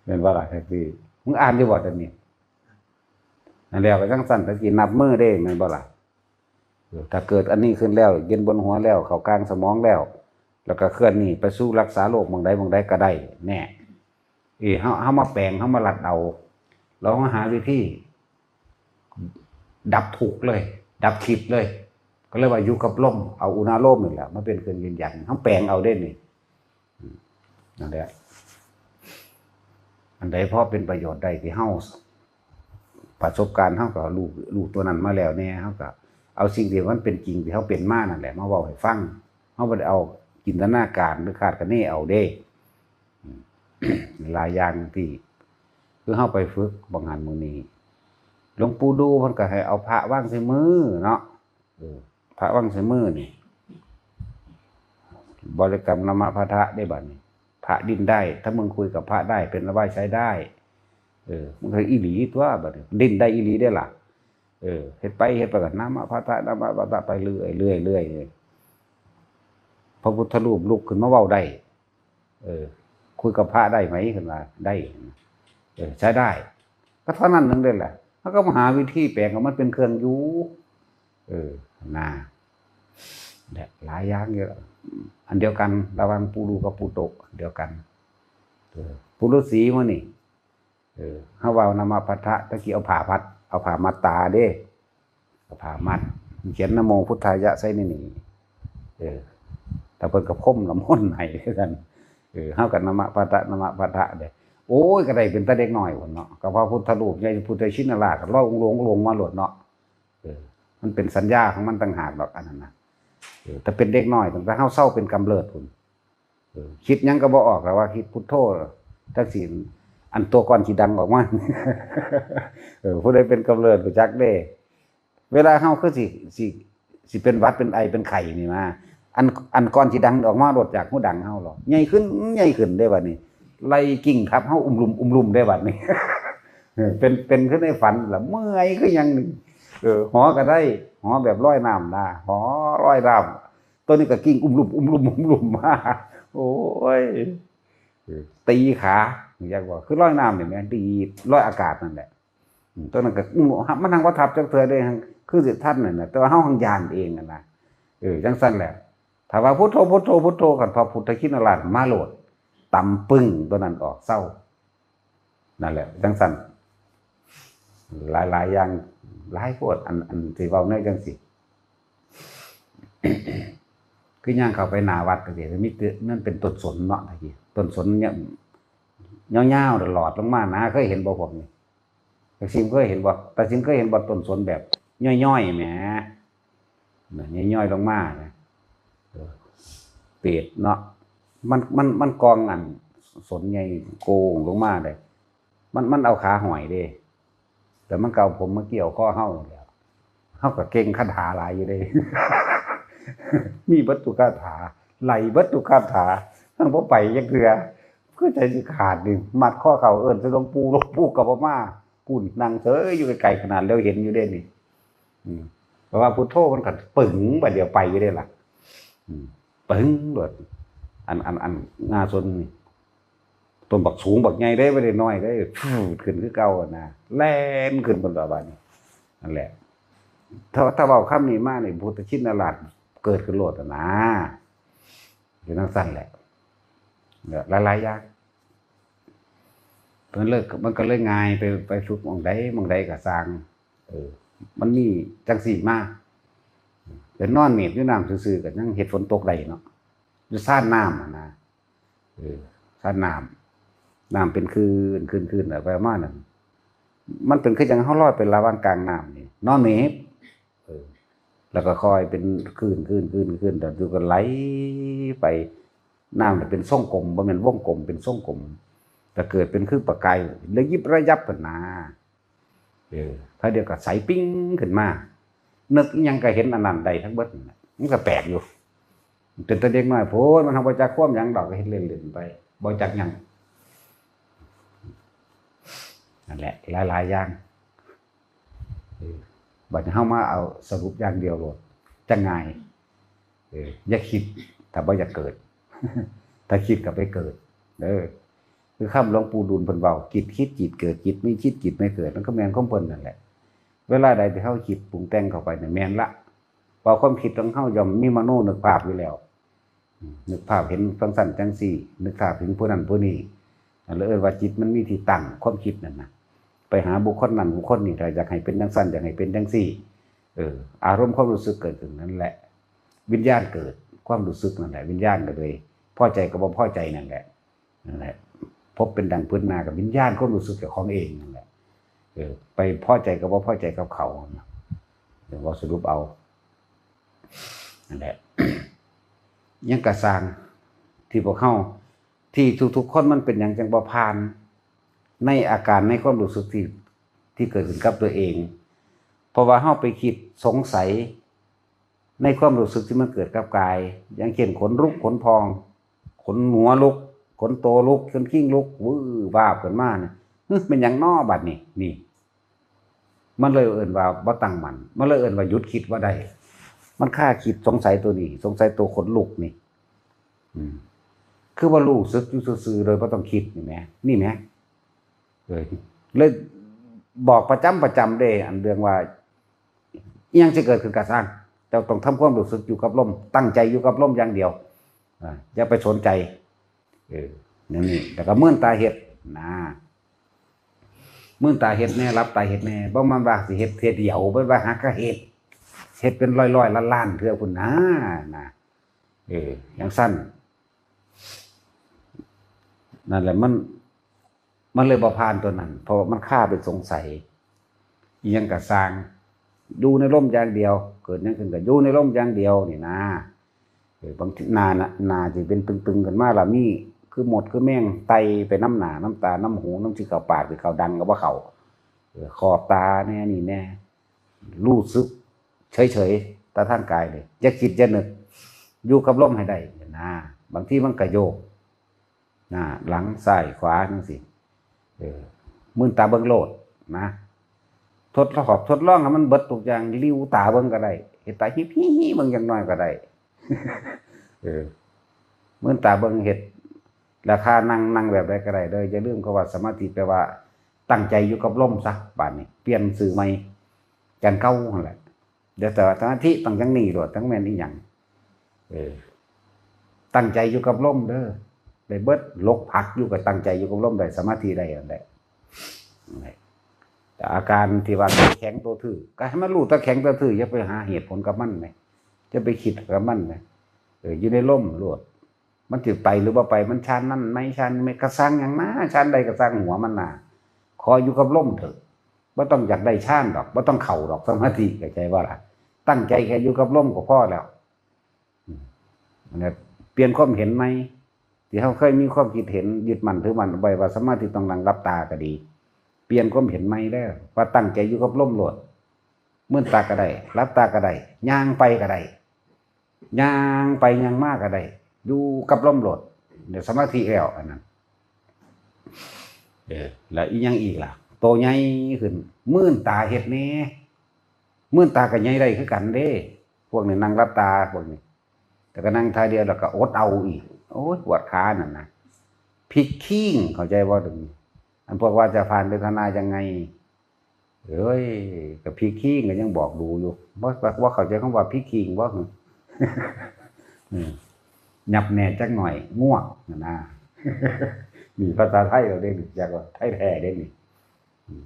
แม่นบ่ล่ะ แท็กซี่ มึงอ่านอยู่บ่ตอนนี้ นั่นแล้วก็จั่งซั่น ตะกี้นับมือเด้ แม่นบ่ล่ะ เออ ถ้าเกิดอันนี้ขึ้นแล้ว เย็นบนหัวแล้ว เข้ากลางสมองแล้ว แล้วก็เคลื่อนนี่ไปสู่รักษาโรคหม่องใดหม่องใดก็ได้ แน่ เอ้ย เฮา เฮามาแปลง เฮามาลัดเอา เรามาหาวิธี ดับทุกข์เลย ดับคิดเลย ก็เลยว่าอยู่กับลม เอาอุณาโลมนี่แหละมาเป็นเครื่องยืนยัน เฮาแปลงเอาเด้นี่ อืม นั่นแหละ อันใดพอเป็นประโยชน์ได้ที่เฮา ประสบการณ์เฮาก็รู้ รู้ตัวนั้นมาแล้วแน่ เฮาก็เอาสิ่งที่มันเป็นจริงที่เฮาเป็นมานั่นแหละ มาเว้าให้ฟัง เฮาบ่ได้เอาจินตนาการหรือคาดคะเนเอาเด้ อืม หลายอย่างที่ คือเฮาไปฝึกบางหันมื้อนี้ หลวงปู่ดู่เพิ่นก็ให้เอาพระวางใส่มือเนาะ เออ พระวางใส่มือนี่ บริกรรมนะมะพะทะได้บัดนี้ พระดิ้นได้ ถ้ามึงคุยกับพระได้ เป็นระบายใช้ได้ เออ มันก็อีหลีตัวบัดนี้ ดิ้นได้อีหลีได้ล่ะ เออ เฮ็ดไปเฮ็ดไปก็นะมะพะทะ นะมะพะทะ ไปเรื่อยเรื่อยเรื่อยเลย พระพุทธรูปลุกขึ้นมาเว้าได้ เออ คุยกับพระได้ไหม เพิ่นว่า ได้ เออ ใช้ได้ ก็เท่านั้นนึงเด้แหละ แล้วก็มาหาวิธีแปลงให้มันเป็นเครื่องอยู่ เออ นะ และหลายอย่างเยอะ อันเดียวกัน ระหว่างปู่ดู่กับปู่โตะ อันเดียวกัน เออ ปู่ฤาษีมื้อนี่ เออ เฮาเว้านะมะพะทะ ตะกี้เอาผ้าพัด เอาผ้ามัดตาเด้ เอาผ้ามัด เขียนนะโมพุทธายะใส่ในนี่ เออ แต่เพิ่นก็พรมน้ำมนต์ให้ซั่น เออ เฮาก็นะมะพะทะ นะมะพะทะเด้ โอ้ย ก็ได้เป็นตาเด็กน้อยพุ้นเนาะ ก็พระพุทธรูปใหญ่ พุทธชินราชก็ลอยองค์ลง องค์ลงมาโลดเนาะ เออ มันเป็นสัญญาของมันต่างหากดอกอันนั้นนะ เออ แต่เป็นเด็กน้อย ตั้งแต่เฮาเซาเป็นกำเริบพุ้น เออ คิดหยังก็บ่ออกแล้วว่าคิดพุทโธ จักสิ อันตัวก่อนสิดังออกมา เออ ผู้ใดเป็นกำเริบรู้จักเด้ เวลาเฮาคือสิ สิ สิเป็นหวัดเป็นไอเป็นไข้นี่มา อัน อันก่อนสิดังออกมาโลดจากหูดังเฮาหรอก ใหญ่ขึ้น ใหญ่ขึ้นได้บัดนี้ ไล่กิ่งทับเฮาอุ้มลุ่ม อุ้มลุ่มได้บัดนี้ เออ เป็น เป็นขึ้นในฝันล่ะ เมื่อยคือหยังนี่ เออ หอก็ได้ หอแบบลอยน้ำนะ หอลอยน้ำ ตัวนี้ก็กิ่งอุ้มลุ่ม อุ้มลุ่ม อุ้มลุ่มมา โอ้ย เออ ตีขา อยากว่า คือลอยน้ำนี่แหม ดีดลอยอากาศนั่นแหละ อืม ตัวนั้นก็ อืม มันหังบ่ทับจักเทื่อเด้ หัง คือสิทันนั่นน่ะ แต่ว่าเฮาหังย้านเองนั่นนะ เออ จังซั่นแหละ ถ้าว่าพุทโธ พุทโธ พุทโธ กัน พระพุทธชินราชมาโลด ตำปึ้งตัวนั้นออก เซา นั่นแหละ จังซั่น หลายๆ อย่าง หลายโพด อัน อันสิเว้าแนวจังซี่ คือย่างเข้าไปหน้าวัดก็สิมีแต่ มันเป็นต้นสนเนาะ ตะกี้ ต้นสนเนี่ย ยาวๆ หลอดลงมานะ เคยเห็นบ่พวกนี้ ตาซิมเคยเห็นบ่ ตาซิมเคยเห็นบ่ ต้นสนแบบย่อยๆ แหม น่ะ ย่อยๆ ลงมานะ เออ เปรตเนาะ มัน มัน มันกองอันสนใหญ่โกงลงมาเลย มัน มันเอาขาห้อยเด้ แต่มันก็เอาผมมาเกี่ยวคอเฮานี่แหละ เขาก็เก่งคาถาหลายอยู่เด้ มีเบิดทุกคาถา ไหลเบิดทุกคาถา ทั้งบ่ไปจักเทื่อ คือใจสิขาดนี่ มัดข้อเข่าเอิ้นใส่หลวงปู่ หลวงปู่ก็บ่มา ปุ้นนั่งเฉยอยู่ไกลๆ ขนาดเดียวเห็นอยู่เด้นี่ อืม เพราะว่าพุทโธมันก็ปึ๋ง บาดเดียวไปอยู่เด้ล่ะ อืม ปึ๋งโลด อัน อัน อัน งาส่วนนี่ ต้นบักสูงบักใหญ่เด้ บ่ได้น้อยเด้ ฟูดขึ้นคือเก่าหั่นนะ แล่นขึ้นบนดอยบาดนี้ นั่นแหละ ถ้า ถ้าเว้าคำนี้มานี่ พุทธชินราชเกิดขึ้นโลดหั่นนะ อยู่จั่งซั้นแหละ หลายๆ อย่าง มันเลย มันก็เลยง่ายไป ไปฝึกหม่องใดหม่องใดก็ซ่าง เออ มันมีจั่งซี้มา ไปนอนเมดอยู่น้ำซื่อๆ ก็ยังเฮ็ดฝนตกได้เนาะ อยู่ซ่านน้ำหั่นนะ เออ ซ่านน้ำ น้ำเป็นคลื่น คลื่น คลื่น ไปมานั่น มันเป็นคือจั่งเฮาลอยไประหว่างกลางน้ำนี่ นอนเมด เออ แล้วก็ค่อยเป็นคลื่น คลื่น คลื่น คลื่น แล้วอยู่ก็ไหลไป น้ำน่ะเป็นทรงกลม บ่แม่นวงกลม เป็นทรงกลม แต่เกิดเป็นคือประกาย ระยิบระยับหั่นนะ เออ คราวเดียวก็ใสปิ๊งขึ้นมา นึกอิหยังก็เห็นอันนั้นได้ทั้งเบิดนั่นแหละ มันก็แปลกอยู่ เป็นแต่เด็กน้อยโพด มันเฮาบ่จักความหยังดอก ก็เฮ็ดเล่นๆ ไป บ่จักหยัง นั่นแหละ หลายๆ อย่าง เออ บัดนี้เฮามาเอาสรุปอย่างเดียวโลด จั่งง่าย เออ อย่าคิด ถ้าบ่อยากเกิด ถ้าคิดก็ไปเกิด เด้อ คือคำหลวงปู่ดูลย์เพิ่นเว้า จิตคิดจิตเกิด จิตไม่คิดจิตไม่เกิด มันก็แม่นของเพิ่นนั่นแหละ เวลาใดที่เฮาคิดปรุงแต่งเข้าไปเนี่ยแม่นละ เพราะความคิดของเฮาย่อมมีมโนนึกภาพอยู่แล้ว อืม นึกภาพเห็นจั่งซั้นจั่งซี้ นึกภาพถึงผู้นั้นผู้นี้ นั่นเลยเอิ้นว่าจิตมันมีที่ตั้ง ความคิดนั่นนะ ไปหาบุคคลนั้นบุคคลนี้ ถ้าอยากให้เป็นจั่งซั้น อยากให้เป็นจั่งซี้ เออ อารมณ์ความรู้สึกเกิดขึ้นนั่นแหละ วิญญาณเกิด ความรู้สึกนั่นแหละ วิญญาณก็เลย พอใจกับบ่พอใจนั่นแหละ นั่นแหละ ภพเป็นดังผืนนา กับวิญญาณความรู้สึกเจ้าของเองนั่นแหละ เออ ไปพอใจกับบ่พอใจกับเขา เดี๋ยวว่าสรุปเอา นั่นแหละ ยังกระซ่าง ที่พวกเฮา ที่ทุกๆ คนมันเป็นหยังจั่งบ่ผ่าน ในอาการในความรู้สึกที่ ที่เกิดขึ้นกับตัวเอง เพราะว่าเฮาไปคิดสงสัย ในความรู้สึกที่มันเกิดกับกาย อย่างเช่นขนลุกขนพอง ขนหัวลุก ขนโตลุก ขนคิงลุก วืบวาบขึ้นมาเนี่ย เฮ้ย เป็นหยังน้อบัดนี้ นี่ มันเลยเอิ้นว่าบ่ตั้งมั่น มันเลยเอิ้นว่าหยุดคิดบ่ได้ มันคาคิดสงสัยตัวนี้ สงสัยตัวขนลุกนี่ อืม คือว่ารู้สึกอยู่ซื่อๆ โดยบ่ต้องคิดนี่แหม นี่แหม เออ เลยบอกประจำประจำเด้ อันเรื่องว่า อิหยังสิเกิดขึ้นก็ซ่าง เจ้าต้องทำความรู้สึกอยู่กับลม ตั้งใจอยู่กับลมอย่างเดียว อ่า อย่าไปสนใจ เออ นั่นนี่ แล้วก็เมินตาเฮ็ดนะ เมินตาเฮ็ดแน่ หลับตาเฮ็ดแน่ บ่แม่นว่าสิเฮ็ดเทื่อเดียว บ่แม่นว่าหากะเฮ็ด เฮ็ดเป็นร้อยๆ ล้านๆ เทื่อพุ้นนะ นะ เออ จั่งซั้น นั่นแหละ มัน มันเลยบ่ผ่านตัวนั้น เพราะว่ามันคาเป็นสงสัย อิหยังก็ซ่าง อยู่ในลมอย่างเดียว เกิดหยังขึ้นก็อยู่ในลมอย่างเดียวนี่นะ เออ บางทีหน้าน่ะ หน้าสิเป็นตึงๆ ขึ้นมาล่ะ มีคือมดคือแมงไต่ไปนำหน้านำตานำหูนำสิเข้าปาก สิเข้าดังก็บ่เข้า เออ ขอบตาแน่นี่แน่ รู้สึกเฉยๆ ตาทางกายเลย อย่าคิดอย่านึก อยู่กับลมให้ได้นะ บางทีมันก็โยก หน้าหลังซ้ายขวาจั่งซี้ เออ มืนตาเบิ่งโลดนะ ทดสอบทดลองให้มันเบิดทุกอย่าง หลิ้วตาเบิ่งก็ได้ เฮ็ดตาฮิ้วๆ เบิ่งจักหน่อยก็ได้ เออ มืนตาเบิ่ง เฮ็ด แล้วถ้านั่ง นั่งแบบใดก็ได้เด้อ อย่าลืมคำว่าสมาธิแปลว่าตั้งใจอยู่กับลมซะ บาดนี้ เปลี่ยนชื่อใหม่ จั่งเก่าหั่นแหละ เดี๋ยวแต่ว่าสมาธิต้องจั่งนี้โลด จั่งแม่นอีหยัง เออ ตั้งใจอยู่กับลมเด้อ ได้เบิด หลกผักอยู่ก็ตั้งใจอยู่กับลมได้ สมาธิได้นั่นแหละ นั่นแหละ แต่อาการที่ว่าแข็งตัวทื่อ ก็ให้มันรู้แต่แข็งตัวทื่อ อย่าไปหาเหตุผลกับมันแหม อย่าไปคิดกับมันแหม เออ อยู่ในลมโลด มันสิไปหรือบ่ไป มันฌานนั่นไหม ฌานนี้ไหม ก็ซ่างหยังนะ ฌานใดก็ซ่างหัวมันน่ะ ขออยู่กับลมเถอะ บ่ต้องอยากได้ฌานดอก บ่ต้องเข้าดอกสมาธิ เข้าใจบ่ล่ะ ตั้งใจแค่อยู่กับลมก็พอแล้ว อืม นั่นแหละ เปลี่ยนความเห็นใหม่ ที่เฮาเคยมีความคิดเห็นยึดมั่นถือมั่นไว้ว่าสมาธิต้องนั่งหลับตาก็ดี เปลี่ยนความเห็นใหม่เด้อ ว่าตั้งใจอยู่กับลมโลด มืนตาก็ได้ หลับตาก็ได้ ย่างไปก็ได้ ย่างไปย่างมาก็ได้ อยู่กับลมโลด เดี๋ยวสมาธิแล้วอันนั้น เออ แล้วอีหยังอีกล่ะ โตใหญ่ขึ้น มืนตาเฮ็ดแหน่ มืนตาก็ใหญ่ได้คือกันเด้ พวกนี้นั่งหลับตาพวกนี้ แต่ก็นั่งท่าเดียวแล้วก็อดเอาอีก โอ้ย ปวดขานั่นนะ พลิกคิ้ง เข้าใจบ่ตรงนี้ อันพวกว่าจะผ่านเวทนายังไง เอ้ย ก็พลิกคิ้งก็ยังบอกดูอยู่ บ่ บ่ บ่เข้าใจคำว่าพลิกคิ้งบ่ อืม หยับแหน่จักหน่อย งวกนั่นนะ นี่ภาษาไทยเราได้รู้จักว่าไทยแท้เด้นี่ อืม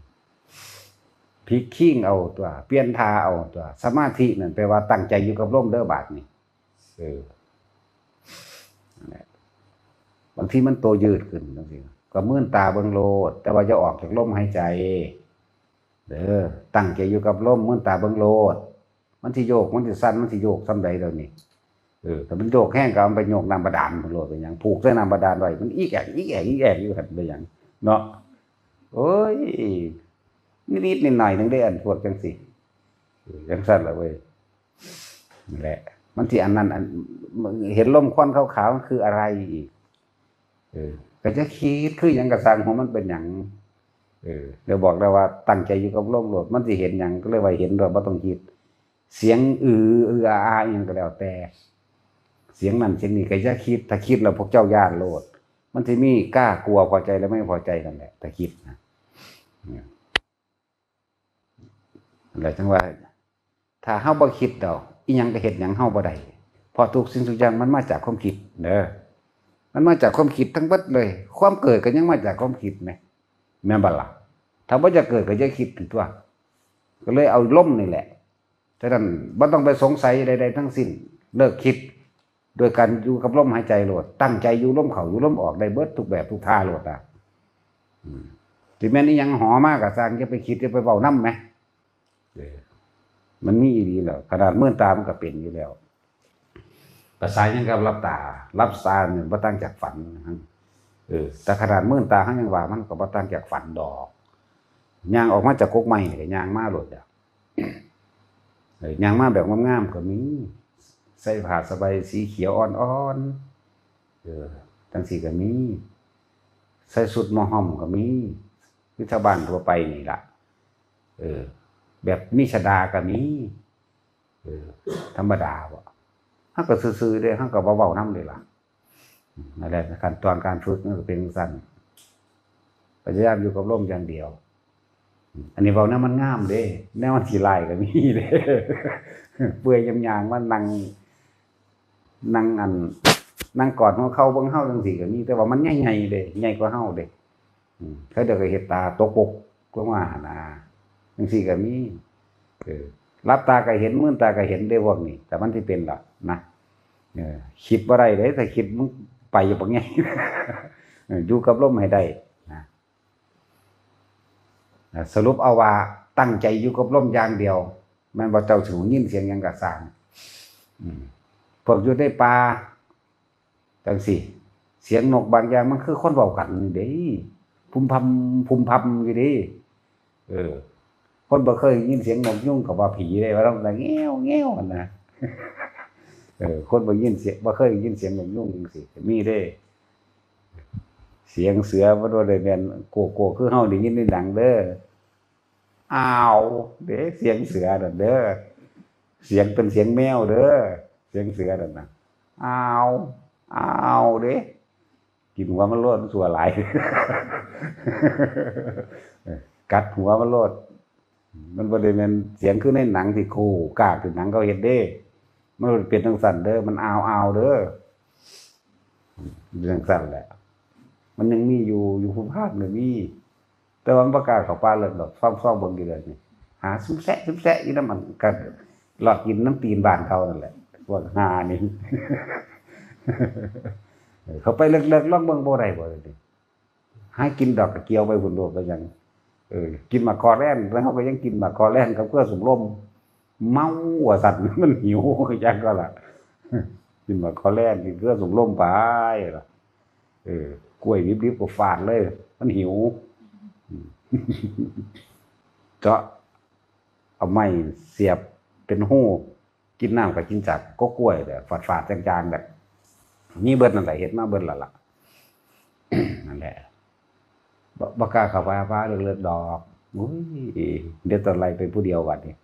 พลิกคิ้งเอาตัว เปลี่ยนท่าเอาตัว สมาธินั่นแปลว่าตั้งใจอยู่กับลมเด้อบาดนี่ เออ นั่นแหละ บางทีมันโตยืดขึ้นจังซี้ ก็มืนตาเบิ่งโลด แต่ว่าอย่าออกจากลมหายใจ เด้อ ตั้งใจอยู่กับลม มืนตาเบิ่งโลด มันสิโยก มันสิสั่น มันสิโยกส่ำใดเดี๋ยวนี้ เออ ถ้ามันโยกแฮงก็เอาไปโยกน้ำบาดาลพุ้นโลด เป็นหยัง ผูกใส่น้ำบาดาลไว้ มันอีแอก อีแอก อีแอกอยู่หั่น เป็นหยัง เนาะ โอ้ย นิดๆหน่อยๆหนึ่งได้อันพวกจังซี้ เออ จังซั่นล่ะเว้ย นั่นแหละ มันสิอันนั้นอัน เห็นลมควันขาวๆ มันคืออะไรอีก เออ ก็จะคิดคือหยังก็ซ่างหัวมันเป็นหยัง เออ เดี๋ยวบอกแล้วว่าตั้งใจอยู่กับลมโลด มันสิเห็นหยังก็เลยว่าเห็นโดยบ่ต้องคิด เสียงอือ อืออาอาอิหยังก็แล้วแต่ เสียงนั่นเสียงนี้ก็อย่าคิด ถ้าคิดแล้วพวกเจ้าย้านโลด มันสิมีกล้ากลัวพอใจและไม่พอใจนั่นแหละ ถ้าคิดนะ เนี่ย นั่นแหละจังว่า ถ้าเฮาบ่คิดดอก อีหยังก็เฮ็ดหยังเฮาบ่ได้ เพราะทุกสิ่งทุกอย่างมันมาจากความคิดเด้อ มันมาจากความคิดทั้งเบิดเลย ความเกิดก็ยังมาจากความคิดแหม แม่นบ่ล่ะ ถ้าบ่อยากเกิดก็อย่าคิดนั่นตั๊ว ก็เลยเอาลมนี่แหละ ฉะนั้นบ่ต้องไปสงสัยใดๆทั้งสิ้น เลิกคิด โดยการอยู่กับลมหายใจโลด ตั้งใจอยู่ลมเข้าอยู่ลมออกได้เบิดทุกแบบทุกท่าโลดนะ อืม สิแม่นอีหยังหอมาก็ซ่าง อย่าไปคิด อย่าไปเว้านำแหม เออ มันมีอีหลีแล้ว ขนาดมืนตามันก็เป็นอยู่แล้ว ภาษาหยังกับหลับตา หลับตาเนี่ยบ่ต่างจากฝันนะ เออ แต่ขนาดมืนตาเฮายังว่ามันก็บ่ต่างจากฝันดอก ย่างออกมาจากกกไม้นี่ก็ย่างมาโลดแล้ว เออ ย่างมาแบบงามๆก็มี ใส่ผ้าสบายสีเขียวอ่อนๆ เออ จังซี้ก็มี ใส่ชุดหมอห้อมก็มี คือชาวบ้านทั่วไปนี่ล่ะ เออ แบบมีชฎาก็มี เออ ธรรมดาบ่ เฮาก็ซื่อๆเด้ เฮาก็บ่เว้านำเด้ล่ะ อืม นั่นแหละ ขั้นตอนการฝึกมันก็เป็นจั่งซั้น พยายามอยู่กับลมอย่างเดียว อืม อันนี้เว้าแนวมันงามเด้ แนวมันขี้ร้ายก็มีเด้ เปื่อยยามย่างมานั่ง นั่งอัน นั่งกอดหัวเข่าเบิ่งเฮาจังซี้ก็มี แต่ว่ามันใหญ่ๆเด้ ใหญ่กว่าเฮาเด้ อืม เขาเจ้าก็เฮ็ดตาตกปกลงมาหั่นนะ จังซี้ก็มี เออ หลับตาก็เห็น มืนตาก็เห็นเด้พวกนี้ แต่มันสิเป็นล่ะนะ เออ คิดบ่ได้เด้ ถ้าคิดมึงไปอยู่บักใหญ่ เออ อยู่กับลมให้ได้นะ อ่ะ สรุปเอาว่าตั้งใจอยู่กับลมอย่างเดียว แม่นบ่ เจ้าสิได้ยินเสียงหยังก็ซ่าง อืม พวกอยู่ในป่า จังซี้ เสียงนกบางอย่างมันคือคนเว้ากันนี่เด้ พุมพำ พุมพำอยู่เด้ เออ คนบ่เคยยินเสียงนกยูงก็ว่าผีเด้ ว่าต้องแงวแงวหั่นนะ เออ คนบ่ยินเสียง บ่เคยยินเสียงนกยูงจังซี้ มีเด้ เสียงเสือมันบ่ได้แม่นโกโก้คือเฮาได้ยินในหนังเด้อ อ้าว เด้ เสียงเสือนั่นเด้อ เสียงเป็นเสียงแมวเด้อ เสียงเสือนั่นน่ะ อ้าว อ้าว เด้ กินหัวมันโลด มันซั่วหลาย กัดหัวมันโลด มันบ่ได้แม่นเสียงคือในหนังที่โคกากที่หนังเขาเฮ็ดเด้ มันเป็นจั่งซั้นเด้อ มันอ้าวๆเด้อ เป็นจั่งซั้นแหละ มันยังมีอยู่ อยู่ภูพานก็มี แต่ว่ามันบ่กล้าเข้าป่าเลิกดอก ซ่องๆเบิ่งอยู่เดี๋ยวนี้ หาซุ่มแซะซุ่มแซะอยู่นำมัน ก็เลาะกินนำตีนบ้านเขานั่นแหละ พวกห่านี่ เออ เข้าไปเลิกๆ ลองเบิ่งบ่ได้บ่เดี๋ยวนี้ หากินดอกกระเจียวไปพุ้นโลด เป็นหยัง เออ กินหมากคอแล่น แล้วเฮาก็ยังกินหมากคอแล่นกับเครือสูบลม เมาว่าซั่น มันหิว จักก็ล่ะ กินหมากคอแล่น กินเครือสูบลมไปล่ะ เออ กล้วยดิบๆก็ฟาดเลย มันหิว อืม เจาะ เอาไม้เสียบเป็นหูกินน้ำกับกินจากก็กล้วยแบบฝาดๆจางๆแบบ มีเบิดนั่นแหละ เฮ็ดมาเบิดแล้วล่ะ นั่นแหละ บ่บ่กล้าเข้าไปหาพระเลิกๆดอก อุ้ย เดี๋ยวตอนไล่ไปผู้เดียวบัดนี้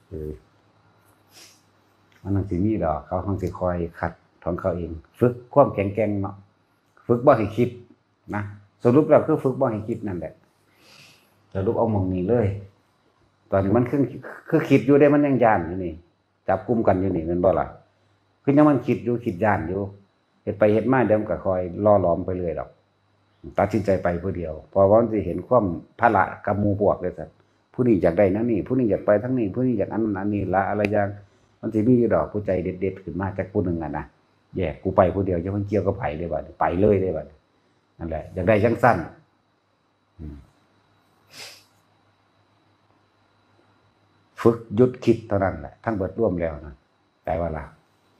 เออ มันจั่งสิมีดอก เขาจั่งสิคอยคัดของเขาเอง ฝึกความแข็งแกร่งเนาะ ฝึกบ่ให้คิดนะ สรุปแล้วคือฝึกบ่ให้คิดนั่นแหละ สรุปเอาหม่องนี้เลย ตอนนี้มันคือ คือคิดอยู่เด้ มันยังย้านอยู่นี่ จับกุมกันอยู่นี่ แม่นบ่ล่ะ คือยังมันคิดอยู่ คิดย้านอยู่ เฮ็ดไปเฮ็ดมาเดี๋ยวมันก็ค่อยหล่อหลอมไปเรื่อยดอก ตัดสินใจไปผู้เดียว เพราะว่ามันสิเห็นความภาระกับหมู่พวกเลยซั่น ผู้นี้อยากได้แนวนี้ ผู้นี้อยากไปทางนี้ ผู้นี้อยากอันนั้นอันนี้ละ อะไรอย่าง มันสิมีอยู่ดอก ผู้ใจเด็ดๆขึ้นมาจักผู้หนึ่งอะนะ แยก กูไปผู้เดียว จะมันเกี่ยวกับไผเด้บัดนี้ ไปเลยเด้บัดนี้ นั่นแหละ อยากได้จั่งซั่น อืม ฝึกหยุดคิดเท่านั้นแหละ ทั้งเบิดรวมแล้วนะ แต่ว่าล่ะ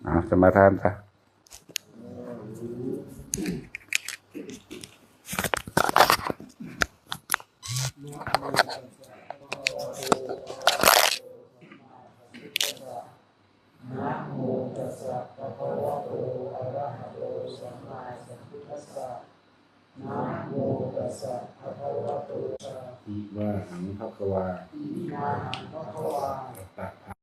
อ่ะ สมาทานซะ นะโมตัสสะภะคะวะโต อะระหะโต สัมมาสัมพุทธัสสะ นะโมตัสสะภะคะวะโต อิวาหังภะคะวา อิมาหังภะคะวา ตะ